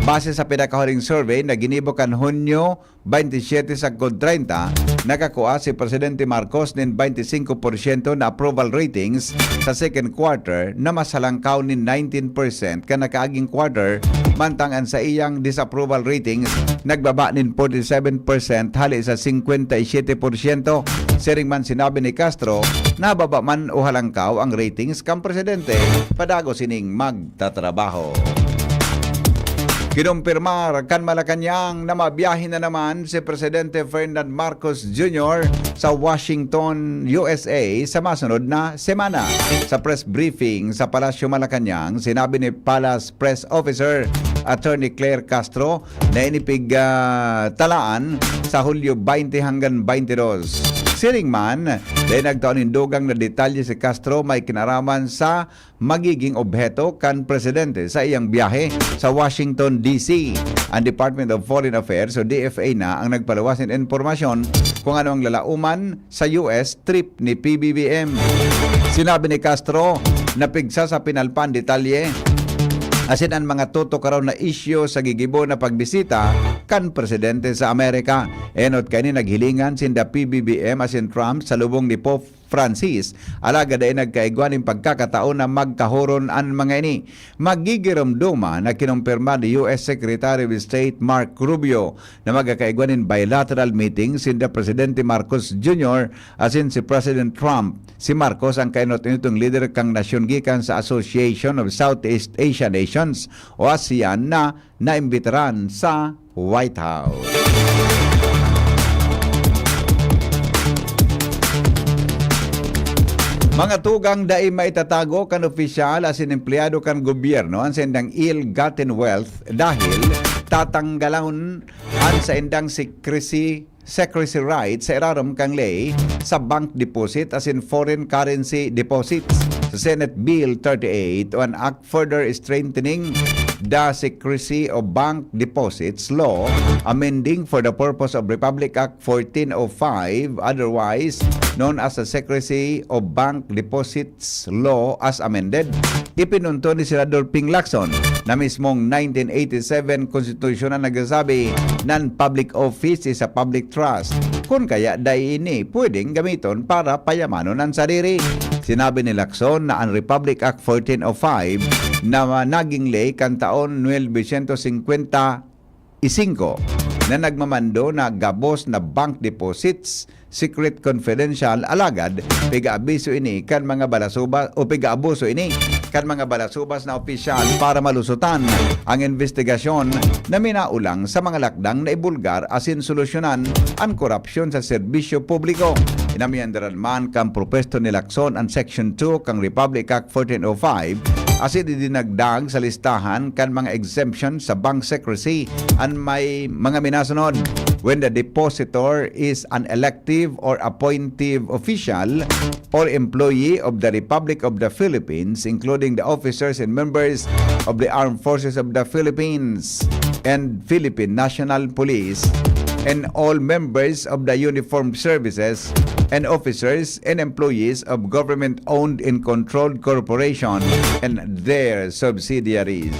Base sa pinakahuling survey na ginibo kan Hunyo twenty-seven sagkod treinta, nakakua si Presidente Marcos nin twenty-five percent na approval ratings sa second quarter, na mas halangkaw nin nineteen percent kan nakaaging quarter, mantang an saiyang disapproval ratings nagbaba nin forty-seven percent hali sa singkwenta y siyete porsyento. Siring man sinabi ni Castro, nababa man o halangkaw ang ratings kan presidente, padagos ining magtatrabaho. Kinumpirmar kan Malacañang na mabiyahe na naman si Presidente Ferdinand Marcos Junior sa Washington, U S A, sa masunod na semana. Sa press briefing sa Palasyo Malacañang, sinabi ni Palace Press Officer Attorney Claire Castro na ini pig, ah, talaan sa Hulyo twenty hanggang twenty-dos. Siring man, dai nagtao nin dugang na detalye si Castro may kinaraman sa magiging obheto kan presidente sa iyang biyahe sa Washington, D C. Ang Department of Foreign Affairs o D F A na ang nagpaluwas nin impormasyon kung ano ang lalauman sa U S trip ni P B B M. Sinabi ni Castro na pigsa sa pinalpan detalye asin an mga tutukaron na isyu sa gigibo na pagbisita kan presidente sa Amerika. Enot kaini naghilingan sinda P B B M asin Trump sa lubong ni Pope Francis, alagad dai nagkaigwa nin pagkakataon na magkahoron an mga ini. Magigiromdoma na kinumpirma ni U S Secretary of State Mark Rubio na magkakaigwa nin bilateral meeting sinda Presidente Marcos Junior asin si President Trump. Si Marcos ang kainot-inotong lider kan nasyon gikan sa Association of Southeast Asian Nations o ASEAN na naimbitaran sa White House. Mga tugang, dai maitatago kan opisyal asin empleyado kan gobyerno an saindang ill-gotten wealth dahil tatanggalon an saindang secrecy secrecy rights sa irarom kan ley sa bank deposit asin foreign currency deposits. Sa Senate Bill thirty-eight o an Act Further Strengthening the Secrecy of Bank Deposits Law, amending for the purpose of Republic Act fourteen oh five, otherwise known as the Secrecy of Bank Deposits Law as amended. Ipinunto ni Senador Ping Lacson na mismong nineteen eighty-seven Konstitusyon ang nagsasabi na an public office is a public trust. Kun kaya, dai ini pwedeng gamiton para payamanon an sadiri. Sinabi ni Lacson na an Republic Act fourteen oh five na naging ley kan taon nuebe syentos singkwenta y singko na nagmamando na gabos na bank deposits secret confidential, alagad pig-aabiso ini kan mga balasuba-, o pig-aabuso ini kan mga balasubas na opisyal para malusotan ang investigasyon na minaulang sa mga lakdang na ibulgar asin solusyonan an korapsyon sa serbisyo publiko. Inamiyandaran man kan propwesto ni Lacson an Section two kan Republic Act fourteen oh five asin idinagdag sa listahan kan mga exemption sa bank secrecy an may mga minasunod: when the depositor is an elective or appointive official or employee of the Republic of the Philippines, including the officers and members of the Armed Forces of the Philippines and Philippine National Police, and all members of the uniformed services and officers and employees of government-owned and controlled corporation and their subsidiaries.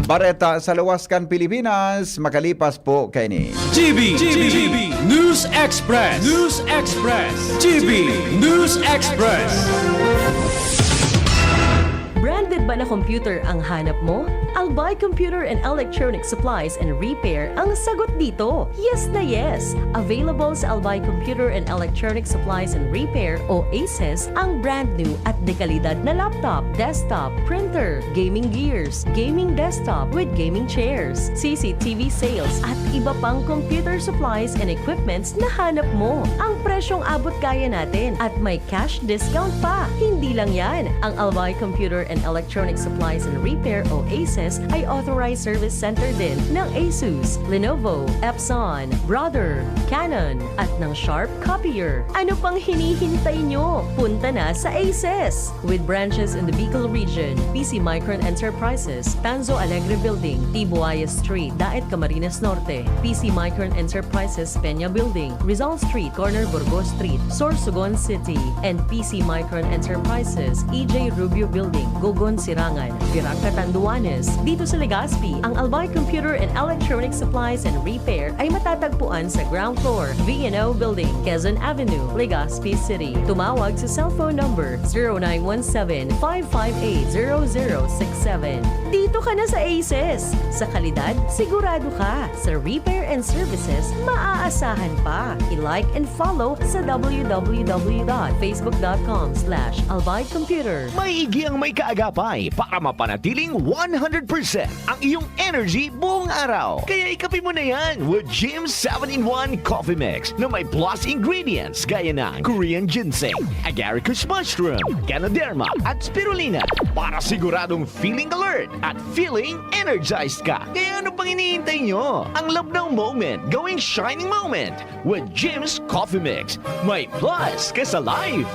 Bareta sa luwas kan Pilipinas, makalipas po kaini. G B, G B, News Express, News Express, G B, News Express. Branded ba na computer ang hanap mo? Albay Computer and Electronic Supplies and Repair ang sagot dito. Yes na yes! Available sa Albay Computer and Electronic Supplies and Repair o ACES ang brand new at dekalidad na laptop, desktop, printer, gaming gears, gaming desktop with gaming chairs, C C T V sales at iba pang computer supplies and equipments na hanap mo. Ang presyong abot kaya natin at may cash discount pa. Hindi lang yan, ang Albay Computer and Electronic Supplies and Repair o ACES ay authorized service center din ng Asus, Lenovo, Epson, Brother, Canon, at ng Sharp Copier. Ano pang hinihintay nyo? Punta na sa ACES! With branches in the Bicol region, P C Micron Enterprises, Tanzo Alegre Building, Tibuaya Street, Daet, Camarines Norte, P C Micron Enterprises, Peña Building, Rizal Street, corner Burgos Street, Sorsogon City, and P C Micron Enterprises, E J Rubio Building, Gogon Sirangan, Virac, Catanduanes. Dito sa Legazpi, ang Albay Computer and Electronic Supplies and Repair ay matatagpuan sa ground floor, V and O Building, Quezon Avenue, Legazpi City. Tumawag sa cellphone number zero nine one seven, five five eight, zero zero six seven. Dito ka na sa Aces! Sa kalidad, sigurado ka. Sa repair and services, maaasahan pa. I-like and follow sa w w w dot facebook dot com slash albay computer. Maigi ang may kaagapay para mapanatiling one hundred percent ang iyong energy buong araw. Kaya ikape mo na yan with Jim's seven-in-one Coffee Mix na may plus ingredients gaya ng Korean ginseng, agaricus mushroom, ganoderma, at spirulina para siguradong feeling alert at feeling energized ka. Kaya ano pang hinihintay nyo? Ang love now moment, gawing shining moment with Jim's Coffee Mix. May plus ka sa life!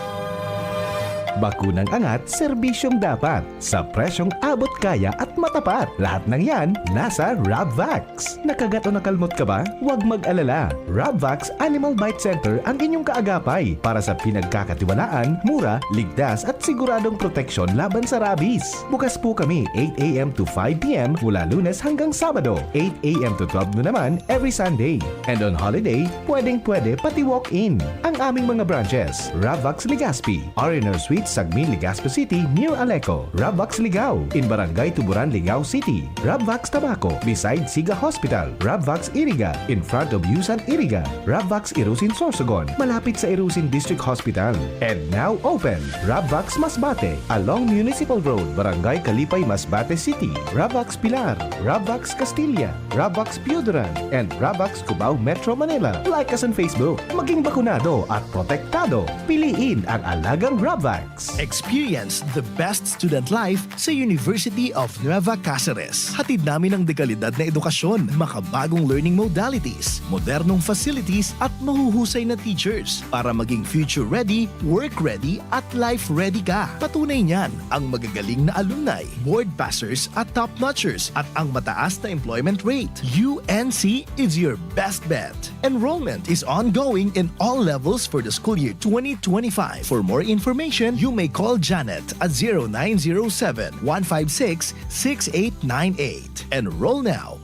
Bakunang angat, serbisyong dapat, sa presyong abot kaya at matapat. Lahat ng yan, nasa Rabvax. Nakagat o nakalmot ka ba? Huwag mag-alala. Rabvax Animal Bite Center ang inyong kaagapay para sa pinagkakatiwalaan, mura, ligtas at siguradong proteksyon laban sa rabies. Bukas po kami eight a m to five p m mula Lunes hanggang Sabado, eight a m to twelve noon naman every Sunday. And on holiday, pwedeng-pwede pati walk-in. Ang aming mga branches, Rabvax Legazpi, R and R Suites, Sagmin, Legazpi City, near Aleco, Rabvax Ligao, in Barangay Tuburan, Ligao City, Rabvax Tabaco, beside Siga Hospital, Rabvax Iriga, in front of Yusan Iriga, Rabvax Irusin Sorsogon, malapit sa Irusin District Hospital. And now open, Rabvax Masbate, along Municipal Road, Barangay Kalipay, Masbate City, Rabvax Pilar, Rabvax Castilla, Rabvax Pioduran, and Rabvax Cubao, Metro Manila. Like us on Facebook. Maging bakunado at protektado. Piliin ang alagang Rabvax. Experience the best student life sa University of Nueva Caceres. Hatid namin ang dekalidad na edukasyon, makabagong learning modalities, modernong facilities at mahuhusay na teachers para maging future-ready, work-ready at life-ready ka. Patunay niyan ang magagaling na alumni, board passers at top-notchers at ang mataas na employment rate. U N C is your best bet. Enrollment is ongoing in all levels for the school year twenty twenty-five. For more information, you may call Janet at zero nine zero seven, one five six, six eight nine eight. Enroll now!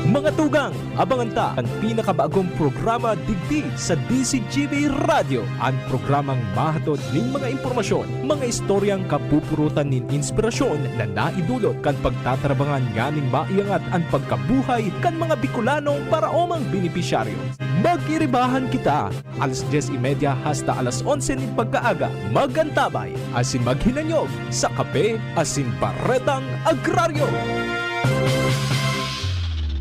Mga tugang, abangan ta an pinakabagong programa digdi sa D Z G B Radyo, an programang mahatod nin mga impormasyon, mga istoryang kapupurutan nin inspirasyon na naidulot kan pagtatrabangan nganing maiangat an pagkabuhay kan mga Bicolanong paraomang benepisyaryo. Mag-iribahan kita! Alas dyes y media hasta alas onse nin pagkaaga, mag-antabay asin maghinanyog sa Kape asin Baretang Agraryo!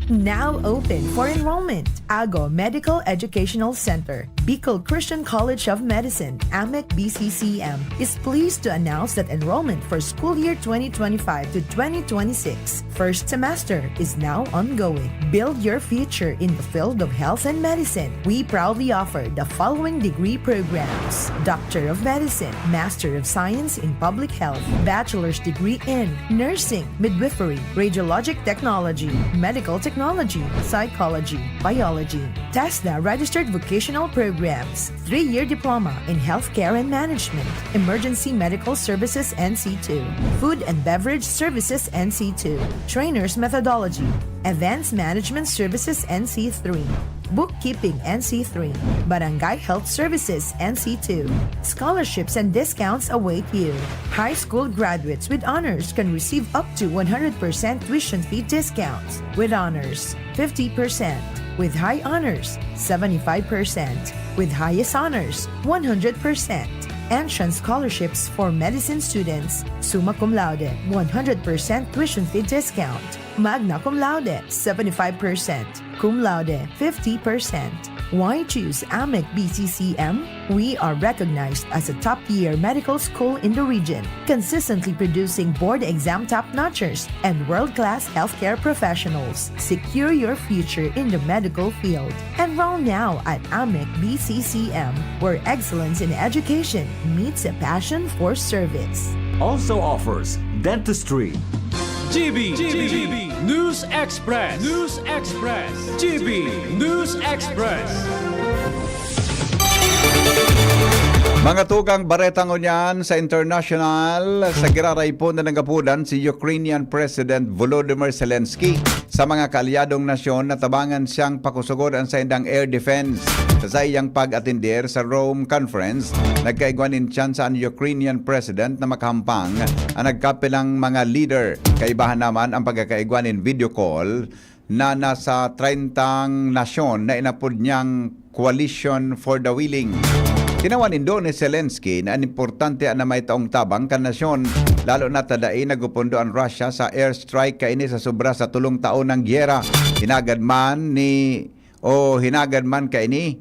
Now open for enrollment. Ago Medical Educational Center, Bicol Christian College of Medicine, AMEC B C C M, is pleased to announce that enrollment for school year twenty twenty-five to twenty twenty-six first semester is now ongoing. Build your future in the field of health and medicine. We proudly offer the following degree programs: Doctor of Medicine, Master of Science in Public Health, Bachelor's degree in Nursing, Midwifery, Radiologic Technology, Medical Technology, Psychology, Biology, TESDA registered vocational programs, three-year diploma in healthcare and management, emergency medical services N C two, food and beverage services N C two, trainers methodology, events management services N C three, bookkeeping N C three, barangay health services N C two. Scholarships and discounts await you. High school graduates with honors can receive up to one hundred percent tuition fee discounts with honors, fifty percent, with high honors, seventy-five percent, with highest honors, one hundred percent. Entrance scholarships for medicine students, summa cum laude, one hundred percent tuition fee discount, magna cum laude, seventy-five percent, cum laude, fifty percent. Why choose AMEC B C C M? We are recognized as a top-tier medical school in the region, consistently producing board exam top-notchers and world-class healthcare professionals. Secure your future in the medical field. Enroll now at AMEC B C C M, where excellence in education meets a passion for service. Also offers dentistry, G B, G B, News Express. News Express. G B News Express. Mga tugang, bareta ngunyan sa international, sa giraray po na nagapudan si Ukrainian President Volodymyr Zelensky sa mga kaalyadong nasyon na tabangan siyang pakusugon an saindang air defense. Sa saiyang pag-atender sa Rome Conference, nagkaigwa nin tsansa an Ukrainian President na makahampang an nagkapilang mga leader. Kaibahan naman ang pagkakaigwa nin video call na nasa treyntang nasyon na inapod niyang Coalition for the Willing. Tinawan nindo ni Zelensky na an importante na may taong tabang kan nasyon, lalo na ta dai nagupundo an Russia sa airstrike kaini sa sobra sa tolong taon ng giyera. Hinagad man ni, o hinagad man kaini,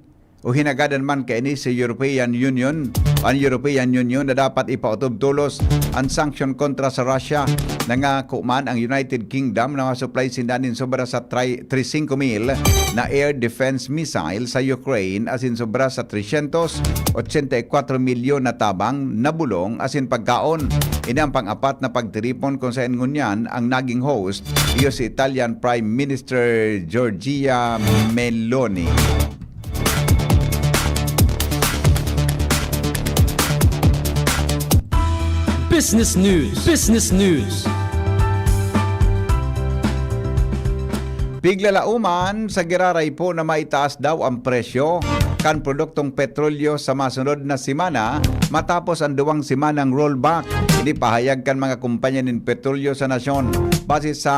o hinagadan man kaini sa European Union, an European Union na dapat ipaotob tolos an sanction kontra sa Russia na nga kuman ang United Kingdom na masuplay sinda nin sobra sa tri-, three singko mil na air defense missile sa Ukraine asin sobra sa tresyentos otsenta y kwatro milyon na tabang na bulong asin pagkaon. Ini ang pang-apat na pagtiripon kung saen ngunyan ang naging host iyo si Italian Prime Minister Giorgia Meloni. Business News. Business News. Piglalauman sa giraray po na maitaas daw ang presyo kan produktong petrolyo sa masunod na semana matapos ang duwang semanang rollback. Ini pahayag kan mga kumpanya nin petrolyo sa nasyon. Base sa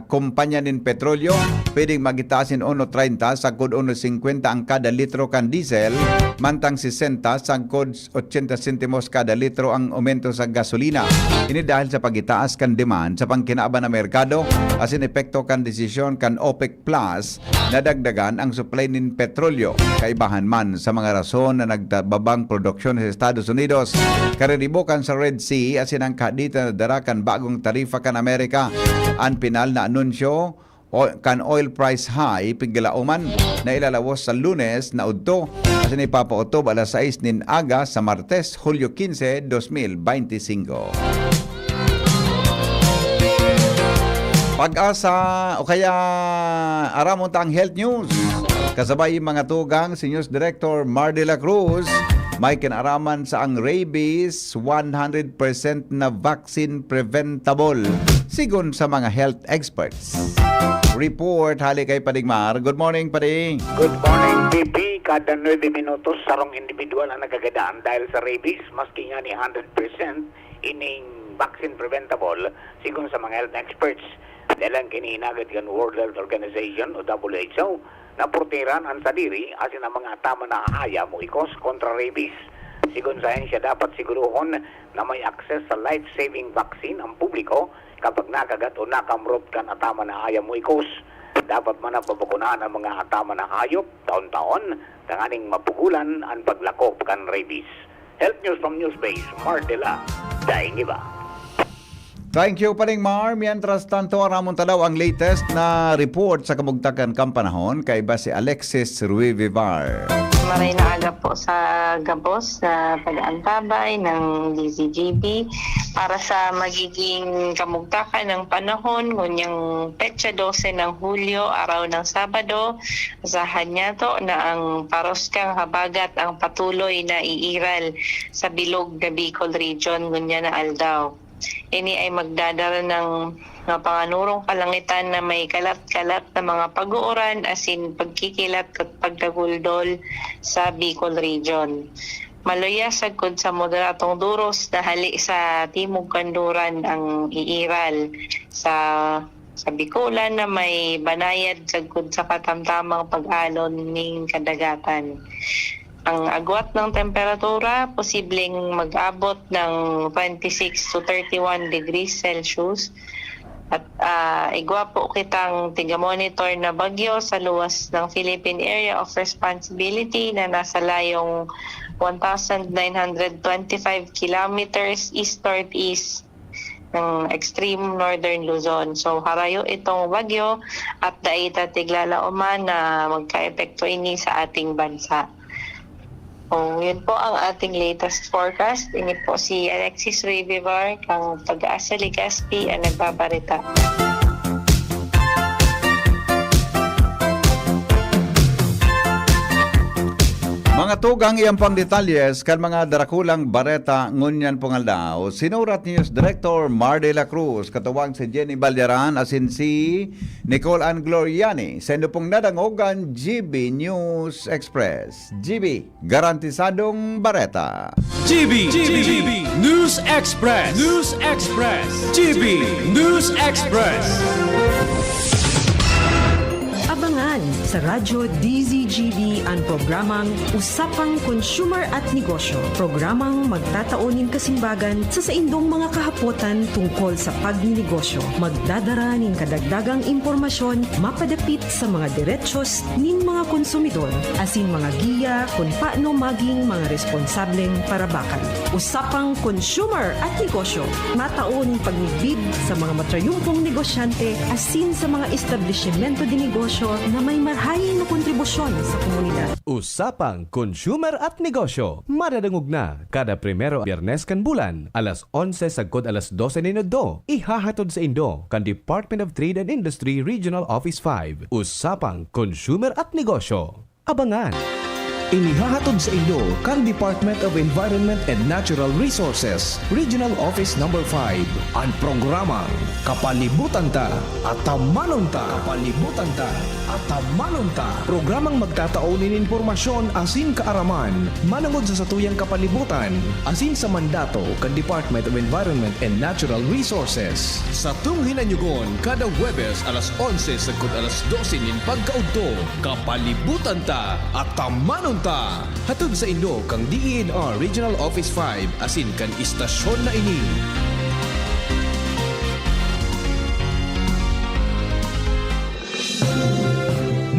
kumpanya nin petrolyo, pwedeng magitaas nin uno treinta sagkod uno singkwenta ang kada litro kan diesel, mantang sesenta sagkod ochenta sentimos kada litro ang aumento sa gasolina. Ini dahil sa pagitaas kan demand sa pangkinaban na merkado asin epekto kan desisyon kan OPEC Plus na dagdagan ang supply nin petrolyo, kaibahan man sa mga rason na nagtababang produksyon sa Estados Unidos, kariribokan sa Red Sea asin ang kahaditan na dara kan bagong tarifa kan Amerika. An pinal na anunsyo o kan oil price high piglalauman na ilalawos sa Lunes na udto asin ipapaotob alas sais nin aga sa Martes, Hulyo quince, dos mil veinticinco. Pag-asa o kaya aramon ta ang health news. Kasabay mga tugang, si News Director Mar de la Cruz, may kinaraman sa ang rabies, one hundred percent na vaccine preventable, sigon sa mga health experts. Report hali kay Pading Mar. Good morning, Pading. Good morning, P P. Kada nuebe minutos, sarong individual ang nagagadaan dahil sa rabies, maski nga ni hundred percent ining vaccine preventable, sigon sa mga health experts. Dalang kinihinagad kan World Health Organization o W H O, na porteran an sadiri asin ang mga ataman na hayop o ikos kontra rabies. Sigon sa ahensya, dapat sigurohon na may access sa life-saving vaccine ang publiko kapag nakagat o nakamrot kan ataman na hayop o ikos. Dapat man na pabakunahan ang mga ataman na hayop taon-taon tanganing mapugolan an paglakop kan rabies. Health News from Newsbase, Mar de la, daing iba. Thank you, Paring Mar. Mientras tanto, aramon ta daw ang latest na report sa kamugtakan kan panahon kaiba si Alexis Ruivivar. Maray na aga po sa gabos sa pag-aantabay ng D Z G B. Para sa magiging kamugtakan ng panahon, ngunyang petsa dose ng Hulyo, araw ng Sabado, asahan niyato na ang paruskang habagat ang patuloy na iiral sa bilog na Bicol Region ngunyan na aldaw. Ini ay magdadara ng mga panganurong kalangitan na may kalat-kalat na mga pag-uuran asin pagkikilat at pagdaguldol sa Bicol Region. Maluya sagkod sa moderadong duros na hali sa Timog Kanluran ang iiral sa sa Bicolan na may banayad sagkod sa katamtamang pag-alon ning kadagatan. Ang agwat ng temperatura posibleng mag-abot ng twenty-six to thirty-one degrees Celsius. At ah, igwa po kitang tiga-monitor na bagyo sa luwas ng Philippine Area of Responsibility na nasa layong one thousand nine hundred twenty-five kilometers east-northeast ng extreme northern Luzon. So, harayo itong bagyo at dai ta tiglalaoman na magka-epekto ini sa ating bansa. O, yun po ang ating latest forecast. Ini po si Alexis Revivar kang Pag-asa Legazpi ang nagbabarita. Mga Katugang iyang pang detalyes kan mga darakulang bareta ngunyan pong aldaw, sinurat ni News Director Mar de la Cruz, katuwang si Jenny Balderan asin si Nicole Ann Gloriani. Saindo pong nadangog an G B News Express. G B, garantisadong bareta. G B, G B, News Express, News Express, G B, News Express. Abangan sa Radyo D Z G B an programang Usapang Consumer at Negosyo. Programang magtatao nin kasimbagan sa saindong mga kahapotan tungkol sa pagninegosyo. Magdadara nin kadagdagang impormasyon mapadapit sa mga derechos nin mga konsumidor asin mga giya kun paano maging mga responsableng parabakan. Usapang Consumer at Negosyo, matao nin pagmidbid sa mga matrayumpong negosyante asin sa mga establisimento de negosyo na may marhay na kontribusyon sa komunidad. Usapang Consumer at Negosyo, madadangog na kada primero Biyernes kan bulan, alas onse sagkod alas dose nin udto. Ihahatod saindo kan Department of Trade and Industry Regional Office five. Usapang Consumer at Negosyo. Abangan! Inihahatod saindo kan Department of Environment and Natural Resources, Regional Office Number five, an programang Kapalibutan Ta, Atamanon Ta. Kapalibutan Ta, Atamanon Ta. Programang magtatao nin impormasyon asin kaaraman manongod sa satuyang kapalibutan asin sa mandato kan Department of Environment and Natural Resources. Satong hinanyogon kada Huwebes alas onse sagkod alas dose nin pagkaudto. Kapalibutan Ta, Atamanon Ta. Hatod saindo kan D E N R Regional Office five asin kan istasyon na ini.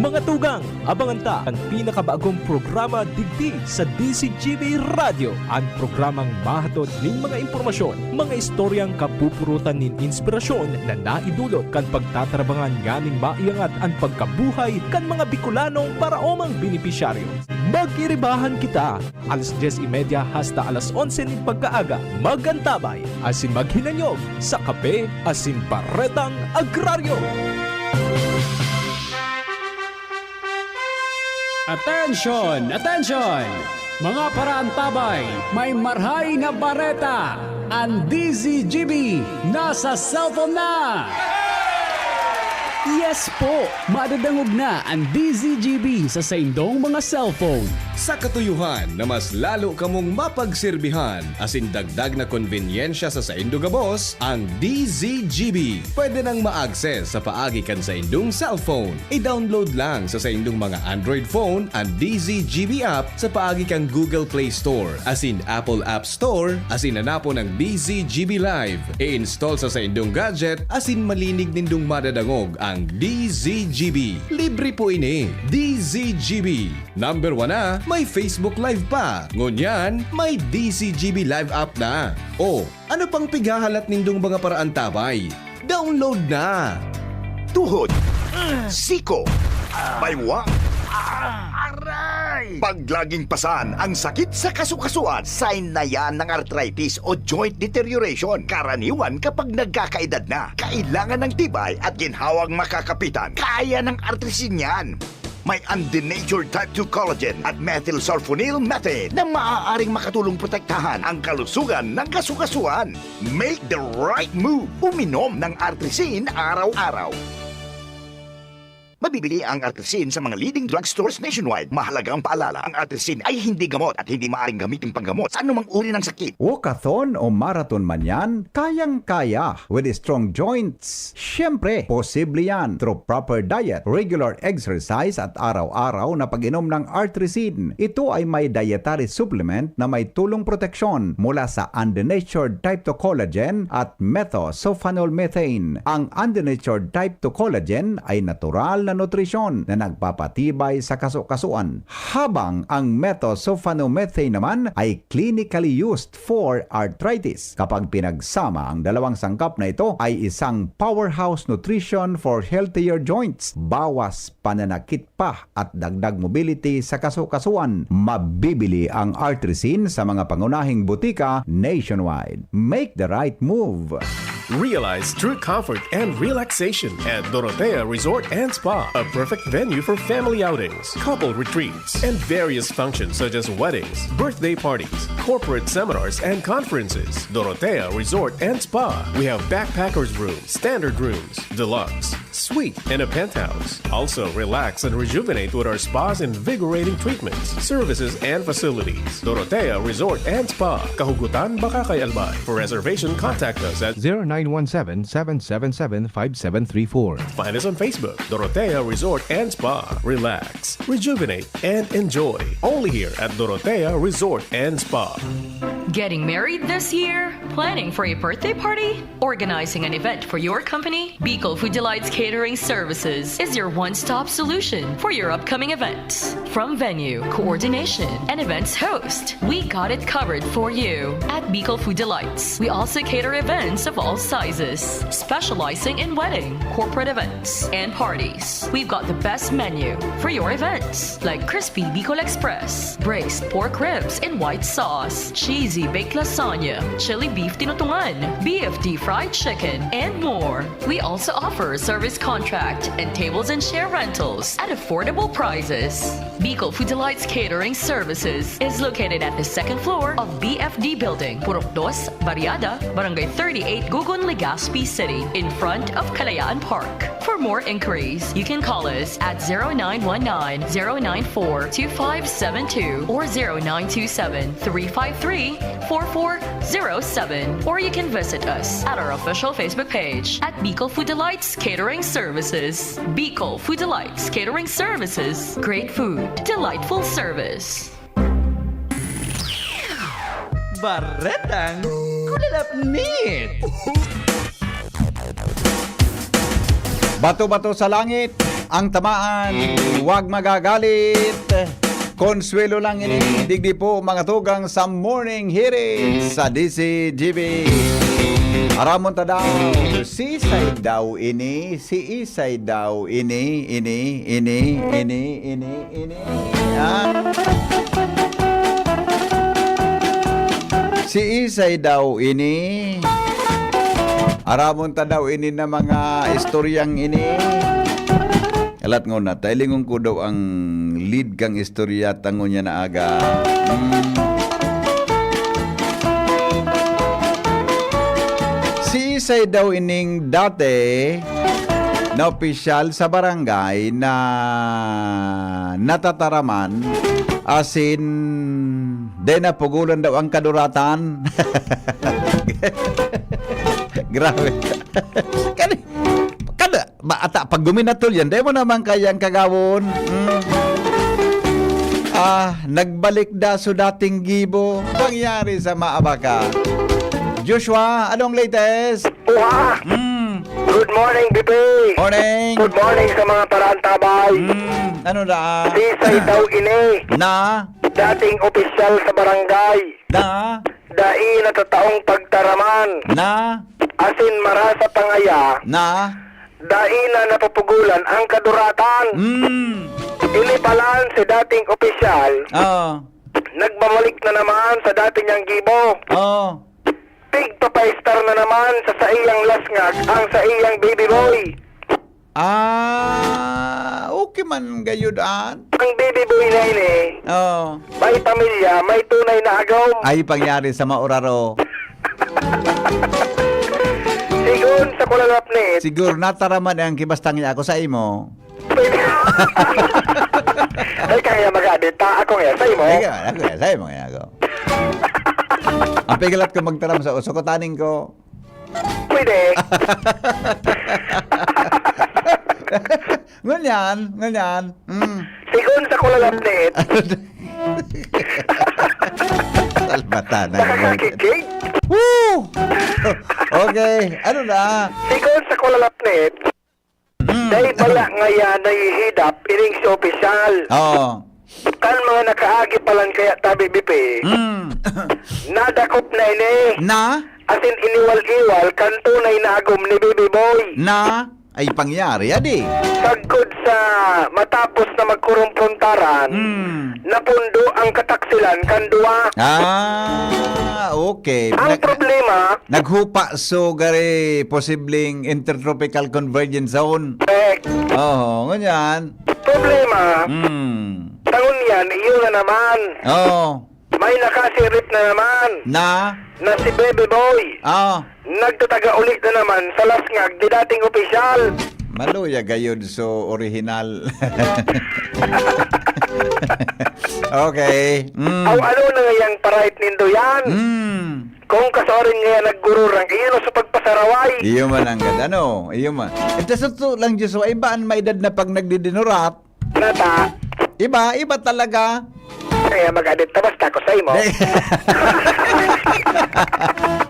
Mga tugang, abangan ta an pinakabagong programa digdi sa D Z G B Radyo. An programang mahatod nin mga impormasyon, mga istoryang kapupurutan nin inspirasyon na naidulot kan pagtatarabangan nganing maiangat an pagkabuhay kan mga Bicolanong paraomang benepisyaryo. Magiribahan kita alas dyes y media hasta alas onse nin pagkaaga. Mag-antabay asin maghinanyog sa Kape asin Baretang Agraryo. Atensyon! Atensyon! Mga paraantabay, may marhay na bareta! An D Z G B nasa cellphone na! Yes po! Madadangog na an D Z G B sa saindong mga cellphone. Sa katuyohan na mas lalo kamong mapagserbihan asin dagdag na konbenyensya sa saindo gabos, ang D Z G B pwede nang ma-access sa paagi kan saindong cellphone. I-download lang sa saindong mga Android phone an D Z G B app sa paagi kan Google Play Store asin Apple App Store asin hanapon ang D Z G B Live. I-install sa saindong gadget asin malinig nindong madadangog ang D Z G B. Libre po ini. D Z G B. Number one na, may Facebook Live pa. Ngunyan, may D Z G B Live app na. O, ano pang pighahalat nindong mga paraantabay? Download na! Tuhod, siko, baywa, aray! Paglaging pasan ang sakit sa kasukasuan, sign na yan ng arthritis o joint deterioration. Karaniwan kapag nagkakaedad na, kailangan ng tibay at ginhawang makakapitan. Kaya ng artrisin yan. May undenatured type two collagen at methylsulfonyl methane na maaaring makatulong protektahan ang kalusugan ng kasukasuan. Make the right move. Uminom ng Artrisin araw-araw. Mabibili ang Artrisin sa mga leading drugstores nationwide. Mahalagang paalala, ang Artrisin ay hindi gamot at hindi maaaring gamitin panggamot sa anumang uri ng sakit. Walkathon o marathon man yan, kayang-kaya with strong joints. Siyempre, posible yan through proper diet, regular exercise at araw-araw na pag-inom ng Artrisin. Ito ay may dietary supplement na may tulong proteksyon mula sa undenatured type two collagen at methylsulfonyl methane. Ang undenatured type two collagen ay natural na nutrisyon na nagpapatibay sa kasukasuan, habang ang methylsulfonyl methane naman ay clinically used for arthritis. Kapag pinagsama, ang dalawang sangkap na ito ay isang powerhouse nutrition for healthier joints, bawas pananakit pa at dagdag mobility sa kasukasuan. Mabibili ang Artrisin sa mga pangunahing butika nationwide. Make the right move! Realize true comfort and relaxation at Dorotea Resort and Spa, a perfect venue for family outings, couple retreats, and various functions such as weddings, birthday parties, corporate seminars, and conferences. Dorotea Resort and Spa. We have backpackers room, standard rooms, deluxe, suite, and a penthouse. Also, relax and rejuvenate with our spa's invigorating treatments, services, and facilities. Dorotea Resort and Spa, Kahugutan, Bacacay, Albay. For reservation, contact us at zero nine one seven, seven seven seven, five seven three four. Find us on Facebook, Dorotea Resort and Spa. Relax, rejuvenate, and enjoy. Only here at Dorotea Resort and Spa. Getting married this year? Planning for a birthday party? Organizing an event for your company? Bicol Food Delights Catering Services is your one-stop solution for your upcoming events. From venue, coordination, and events host, we got it covered for you. At Bicol Food Delights, we also cater events of all sizes, specializing in wedding, corporate events, and parties. We've got the best menu for your events, like crispy Bicol Express, braised pork ribs in white sauce, cheesy baked lasagna, chili beef tinutungan, B F D fried chicken, and more. We also offer service contract and tables and chair rentals at affordable prices. Bicol Food Delights Catering Services is located at the second floor of B F D Building, Purok Dos, Barriada, Barangay thirty-eight, Gugon, Legazpi City, in front of Kalayaan Park. For more inquiries, you can call us at zero nine one nine, zero nine four, two five seven two or zero nine two seven, three five three, four four zero seven, or you can visit us at our official Facebook page at Bicol Food Delights Catering Services. Bicol Food Delights Catering Services. Great food, delightful service. Baretang Kulalapnit. Bato-bato sa langit ang tamaan, wag magagalit. Konsuelo lang ini, digdi po mga tugang sa Morning Hirit sa D C G B. Aramon ta daw, sisay daw ini, siisay daw ini, ini, ini, ini, ini, ini, ah. Siisay daw ini? Aramon ta daw ini na mga istoryang ini. Alat ngona, ta hilingon ko daw ang lead kang istorya ta ngunyan na aga. Hmm. Siisay daw ining dati na opisyal sa barangay na natataraman, asin dai napugulan daw ang kaduratan? Grabe. Kani, kada, ba, ata, pag guminatol yan, dai mo naman kayang kagawon. Hmm. Ah, nagbalik da so dating gibo. Pangyari sa maabaka. Joshua, anong latest? Buha! Hmm. Good morning, B P. Morning. Good morning sa mga paraantabay. Hmm. Ano na? Sisay daw ini. Na? Dating opisyal sa barangay. Na? Dai natataong pagtaraman. Na? Asin marasa pa ngaya. Na? Dai na napupugulan ang kaduratan. Hmm. Ini palan si dating opisyal. Oo. Nagbabalik na naman sa dati niyang gibo. Oo. Tigpapaestar na naman sa saiyang lasngag ang saiyang baby boy. Ah, okay man gayud an. Ang baby boy na ini, Oo. may pamilya, may tunay na agom. Ay, pangyari sa mauraro. Sigon sa kulalapnit. Siguro nataraman ang kibastang niya ako sa imo. Pwede. Ay, kaya mag-adit ta. Ako nga, sa imo. Ay, ako, ako, sa imo nga ako. Ang pigalat ko magtaram sa uso ko, taning ko. Pwede. Ngunyan, ngunyan. Mm. Sigon sa kulalapnit. Salbata na. Nakakakikig. Woo! Okay, ano na? Sigon sa kulalapnit. Mm. Dai baya ngaya nahihidap ining si opisyal. Oo. Kan mga nakaagi pa lang kaya tabi, B P, Mm. nadakop na ini. Na? Asin iniwal-iwal kan tunay na agom ni Baby Boy. Na? Ay pangyari, adi. Sagkod sa matapos na magkurumprontaran, Hmm. napundo ang kataksilan kan duwa. Ah, okay. Ang Nag-, problema, naghupa, so, gari posibleng intertropical convergence zone. Correct. Oo, ngunyan. Problema, Hmm. tangon yan, iyo na naman. Oo. May nakasirip na naman Na? na si Bebe Boy. Ah. Nagtataga uli na naman sa lasngag ni dating opisyal. Maluya gayod, so orihinal. Okay. Mm. Aw, ano na ngayang parait nindo yan? Mm. Kung kasorin nga yan naggururang, iyon sa pagpasaraway. Iyo man ang gad-, ano? Iyo man. Ito sa to lang, Diyos, ay ba ang maedad na pag nagdidinurat? Nata. Iba, iba talaga. Kaya mag-adit ka, basta ako sa imo.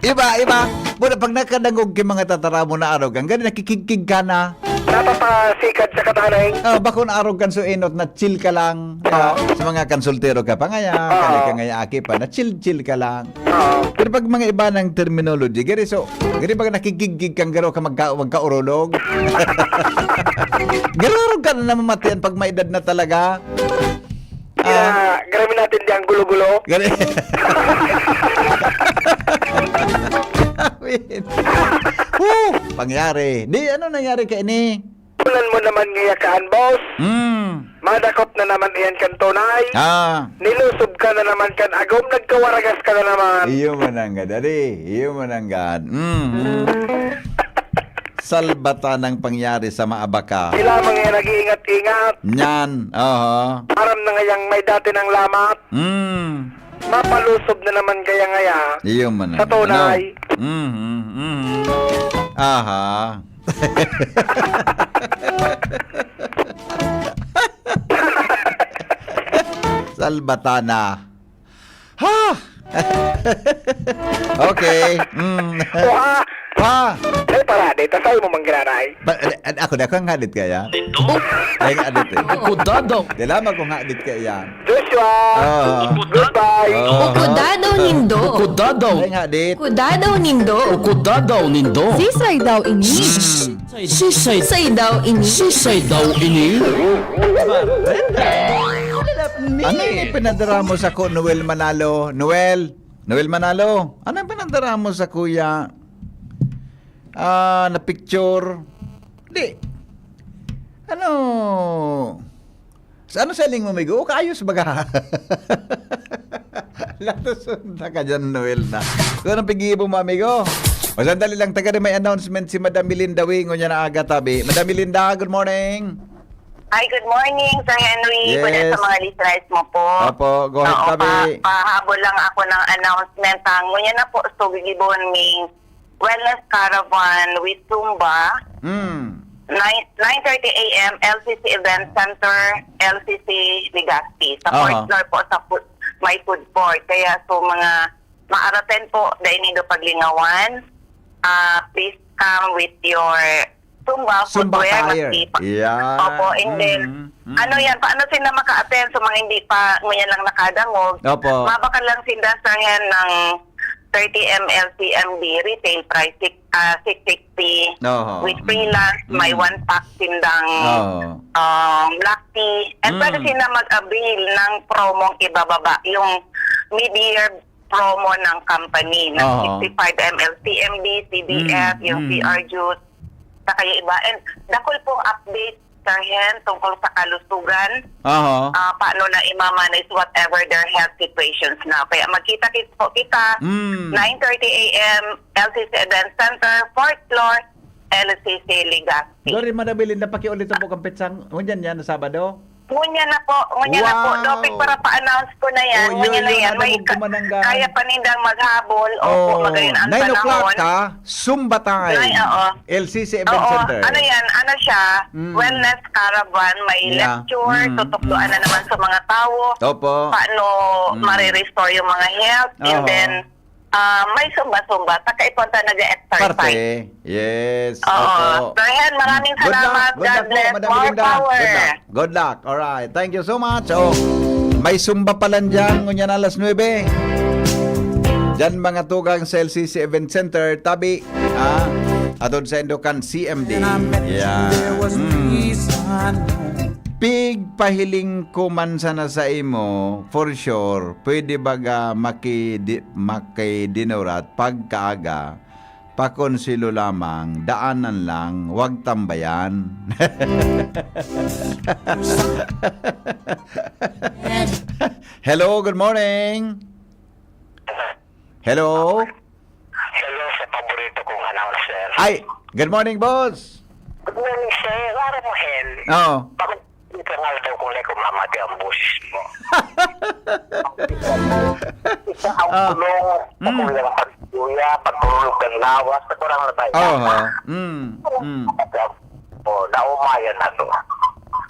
Iba, iba. Muna, pag nakadangog kay mga tataramon na arog, ang gani nakikigkig ka na. Napapasikad sa katanay. Ah, bakon arog kan so enot na chill ka lang. Ah. Sa mga konsultero ka pa ngaya, Oo. kani ka ngaya aki pa, na chill-chill ka lang. Oo. Pero pag mga iba ng terminology, gari so, gari pag nakigigig kang garo ka magka-, magkaurolog. Garo ka na namamatian pag may edad na talaga. Kaya, Ah. grabe natin di ang gulo-gulo. Gari. Woo! Pangyari. Di, ano nangyari ka ini? Punan mo naman ngaya kaan, boss. Mm. Madakop na naman iyan kan tunay. Ah. Nilusob ka na naman kan agom, nagkawaragas ka na naman. Iyo man ang gad, ari. Iyo man ang gad. Mm. Salbata ng pangyari sa maabaka. Sila mga nag-iingat-ingat. Nyan. Oho. Aram na ngayang may dati ng lamat. Mm. Mapalusob na naman kaya ngaya. Iyo man Sa ang tunay. Ano? Mm, mm, mm. Aha. Salbatana. Ha? Okay. Mm. Oha! Ha? Ay, parade. Tasay mo manggiranay. Ba, eh, ako na, kung hadit kaya? Ay, hadit eh. Kudado. Di lamang kung hadit kaya. Joshua! Ah. Goodbye! Ah. Ukudado nindo. Ukudado. Ay, hadit. Ukudado nindo. Ukudado nindo. Sisay daw ini? Mm. Sisay. Sisay daw ini? Sisay daw ini? Ano yung pinadara mo sa ko, Noel Manalo? Noel? Noel Manalo? Ano yung pinadara mo sa kuya? Ah, na picture? Di. Ano? Sa ano selling mo, migo? O, kaayos baga? Latos unta ka dyan, Noel na. So, anong pag-iibo mo, amigo? O, sandali lang, taga may announcement si Madam Melinda Wing, o niya na aga tabi. Madam Melinda, good morning. Hi, good morning, Sir Henry. Yes. Good sa mga listeners mo po. Opo, go ahead, Oo, tabi. pa-, pahabol lang ako ng announcement. Ang ngunyan na po, so, gigibon may Wellness Caravan with Zumba. Mm. Nine, nine thirty A M, L C C Event Center, L C C Legazpi. Sa Aha. fourth floor po, sa food, may food court. Kaya, so, mga maaraten po, dahil nindo paglingawan, ah, please come with your Zumba Zumba footwear, attire. Masipa. Yeah. Opo, and then, Mm, mm. ano yan, paano sila maka-attend sa mga hindi pa, ngunyan lang nakadangog? Opo. Mabakal lang sila sa yan ng thirty M L C M D, retail price, six, ah, six sixty. Oho. With freelance, may Mm. one pack sindang, Oo. um, black tea. And pwede Mm. sila mag-avail ng promong ibababa, yung mid-year promo ng company, ng Oho. sixty-five M L C M D, C D F, Mm, yung mm. C R juice, sa kaya iba. And dakul pong update, Sir Hen, tungkol sa kalusugan. Oho. Ah, paano na i-manage whatever their health situations na. Kaya magkita-kits po kita, Mm. nine thirty A M, L C C Event Center, fourth floor, L C C Legazpi. Sorry, Madam Belinda, pakiulit po kang petsang. Ngunyan yan, na Sabado? Ngunyan na po, ngunyan na po. Wow! Doping para pa-announce ko na yan. Oh, Ngunyan yun, na yun, yan. May nadangog ka, ko manangga. Kaya pa nindang maghabol. Opo, Oh, magayon ang nine o'clock panahon. Ka? Zumba time. Ay, oo. L C C Event Oo, Center. Ano yan? Ano siya? Mm. Wellness caravan, may Yeah. lecture, Mm, tutukdoan mm. na naman sa mga tao. Opo. Paano Mm. mare-restore yung mga health, and Oo. then, ah, may Zumba-Zumba. Saka ikaw ang nag-exercise. Parte. Yes. Oo. Opo. Sir Hen, maraming Good luck. salamat. Good God luck po, bless. Madam More Belinda. Power. Good luck. Good luck. Alright. Thank you so much. Oh, may Zumba pa lang dyan. Ngunyan alas nuebe. Dyan mga tugang sa L C C Event Center. Tabi. Ah. Atod saindo kan C M D. Yeah. Mm. Pigpahiling ko man sana sa imo, for sure, pwede baga makidi-, makidinurat pagkaaga, pakonselo lamang, daanan lang, wag tambayan. Hello, good morning. Hello? Hello sa paborito kong announcer. Ay, good morning, boss. Good morning, sir. Aram mo, Hen? Oo. Bakit dito nga daw kung leko mamati ang boses mo? Isa ang Ah. Pulong, Mm. Pagkulang pagkuya, pagtulog ng lawas, pagkulang na tayo. Oo. Mm. Mm. Oh, naumayan na to.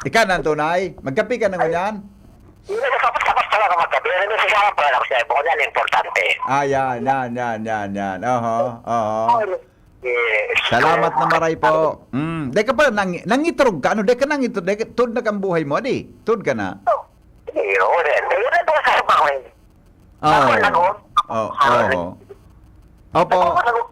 Ika na, tunay? Magkape ka na ngunyan? Hindi, basta, basta, basta lang ako magkape. Ano, may sasama pa lang ako sa iPhone. Yan, importante. Ah, yan, yan, yan, yan, yan. Oho, oho. Yes. Salamat na maray po. Mm. Dai ka pa, nang-, nangitrog ka? Ano, dai ka nangitrog? Dai ka, tud na kang buhay mo, di? Tud ka na? Oh, hindi, oo, rin. Hindi, rin, rin, rin, rin. Oo. Ako, nag-, Oo, ako, oo. Opo. Ako, nag-,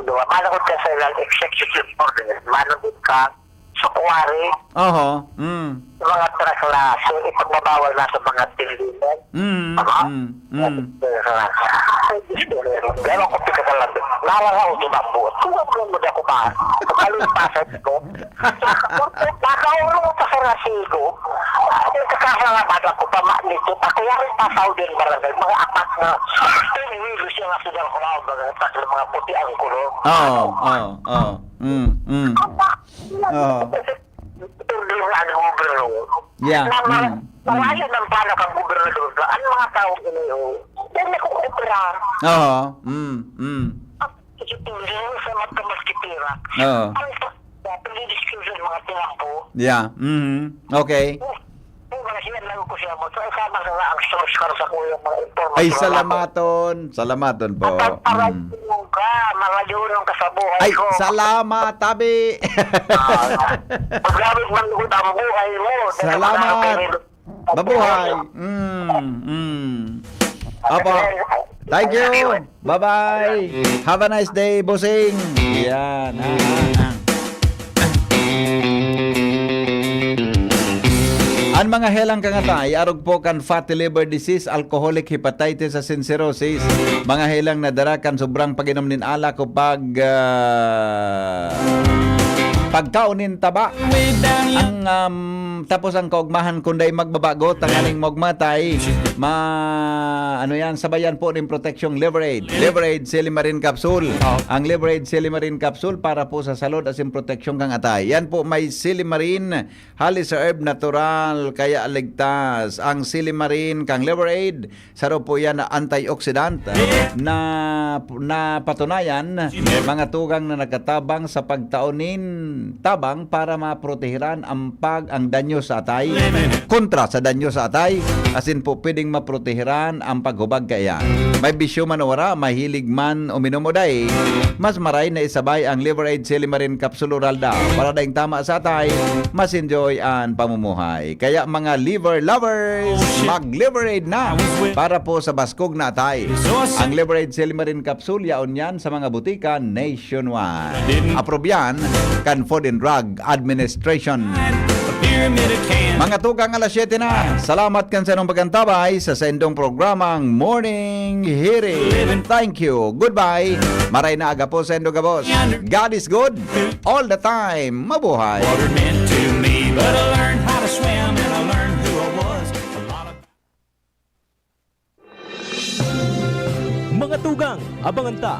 Managot ka sa ilang executive order, managot ka sa quarry, Oho, mm. Sa mga traklase, ipagbabawal na sa mga tindahan. Mm, Ano? Mm, mm. Ay, Diyos ko, meron. Meron ko pika sa labi. Nararaw ko na buot. Kung ano mo ako ba? Ang kalimpasan ko. Nakaurong pa sa rasigo. Ang kakasalamat ako pa ma-, nito. Ako yung pasaw din barangay. Mga apat na. Anyway, siya nga sila ko mga, mga, mga puti ang kulo. Oo, oo, oo. Mm, mm. Oo. Problema ang gobernador. Yeah, Na ma-, mm, mm. Malayo ng balak ang gobernador. Ang mga tao ngayon, yan nakukupira. Oo, mm, mm. Ang ito, hindi sa matamaskitira. Oo. Ang sa-, pinidiscuss ang mga tinampo. Yeah, mm, okay. Oh, oh, mga siya, lago ko siya mo. So, ay, sama sa ang source para sa kuyang mga impormasyon. Ay, salamaton. Salamaton po. At ang Mm. parayong ka, marayunon ka sa buhay Ay, ko. salamat, tabi. Ah, paggamit man lugod ang buhay mo. Salamat. Dahil Mabuhay. Mm, mm. Opo. Thank you. Bye-bye. Have a nice day, bossing. Yan. Ah, ah, ah. An mga helang kangata, iarog po kan fatty liver disease, alcoholic hepatitis, asin cirrhosis, mga helang na dara kan sobrang pag-inom nin alak o pag, ah, pagkaon nin taba. Ang, um, tapos ang kaugmahan, kung dai magbabago, tanganing magmatay, ma-, ano yan, sabayan po nin proteksyong Liver Aid. Liver Aid Silimarin Capsule. Oh. Ang Liver Aid Silimarin Capsule para po sa salud asin proteksyon kan atay. Yan po may Silimarin, Halis Herb Natural, kaya ligtas. Ang Silimarin kang Liver Aid, saro po yan na antioxidant na, na patunayan, mga tugang na nagkatabang sa pagtao nin tabang para maprotehiran ang pag-, ang danyo sa atay, kontra sa danyo sa atay, asin po pwedeng maprotehiran ang paghubag kaiyan. May bisyo man o wara, mahilig man uminom o dai, mas maray na isabay ang Liver Aid Silimarin Capsule Oral daw. Para daing tama sa atay, mas enjoy ang pamumuhay. Kaya mga liver lovers, mag-Liver Aid na para po sa baskog na atay. Ang Liver Aid Silimarin Capsule, yaon yan sa mga butika nationwide. Approve yan kan Food and Drug Administration. Mga tugang, alas siyete na. Salamat kan sa inong pag-antabay sa saindong programang Morning Hearing. Thank you. Goodbye. Maray na aga po saindo gabos. God is good all the time. Mabuhay. Water meant to me, but I learned how to swim and I learned who I was. A lot of Mga tugang, abangan ta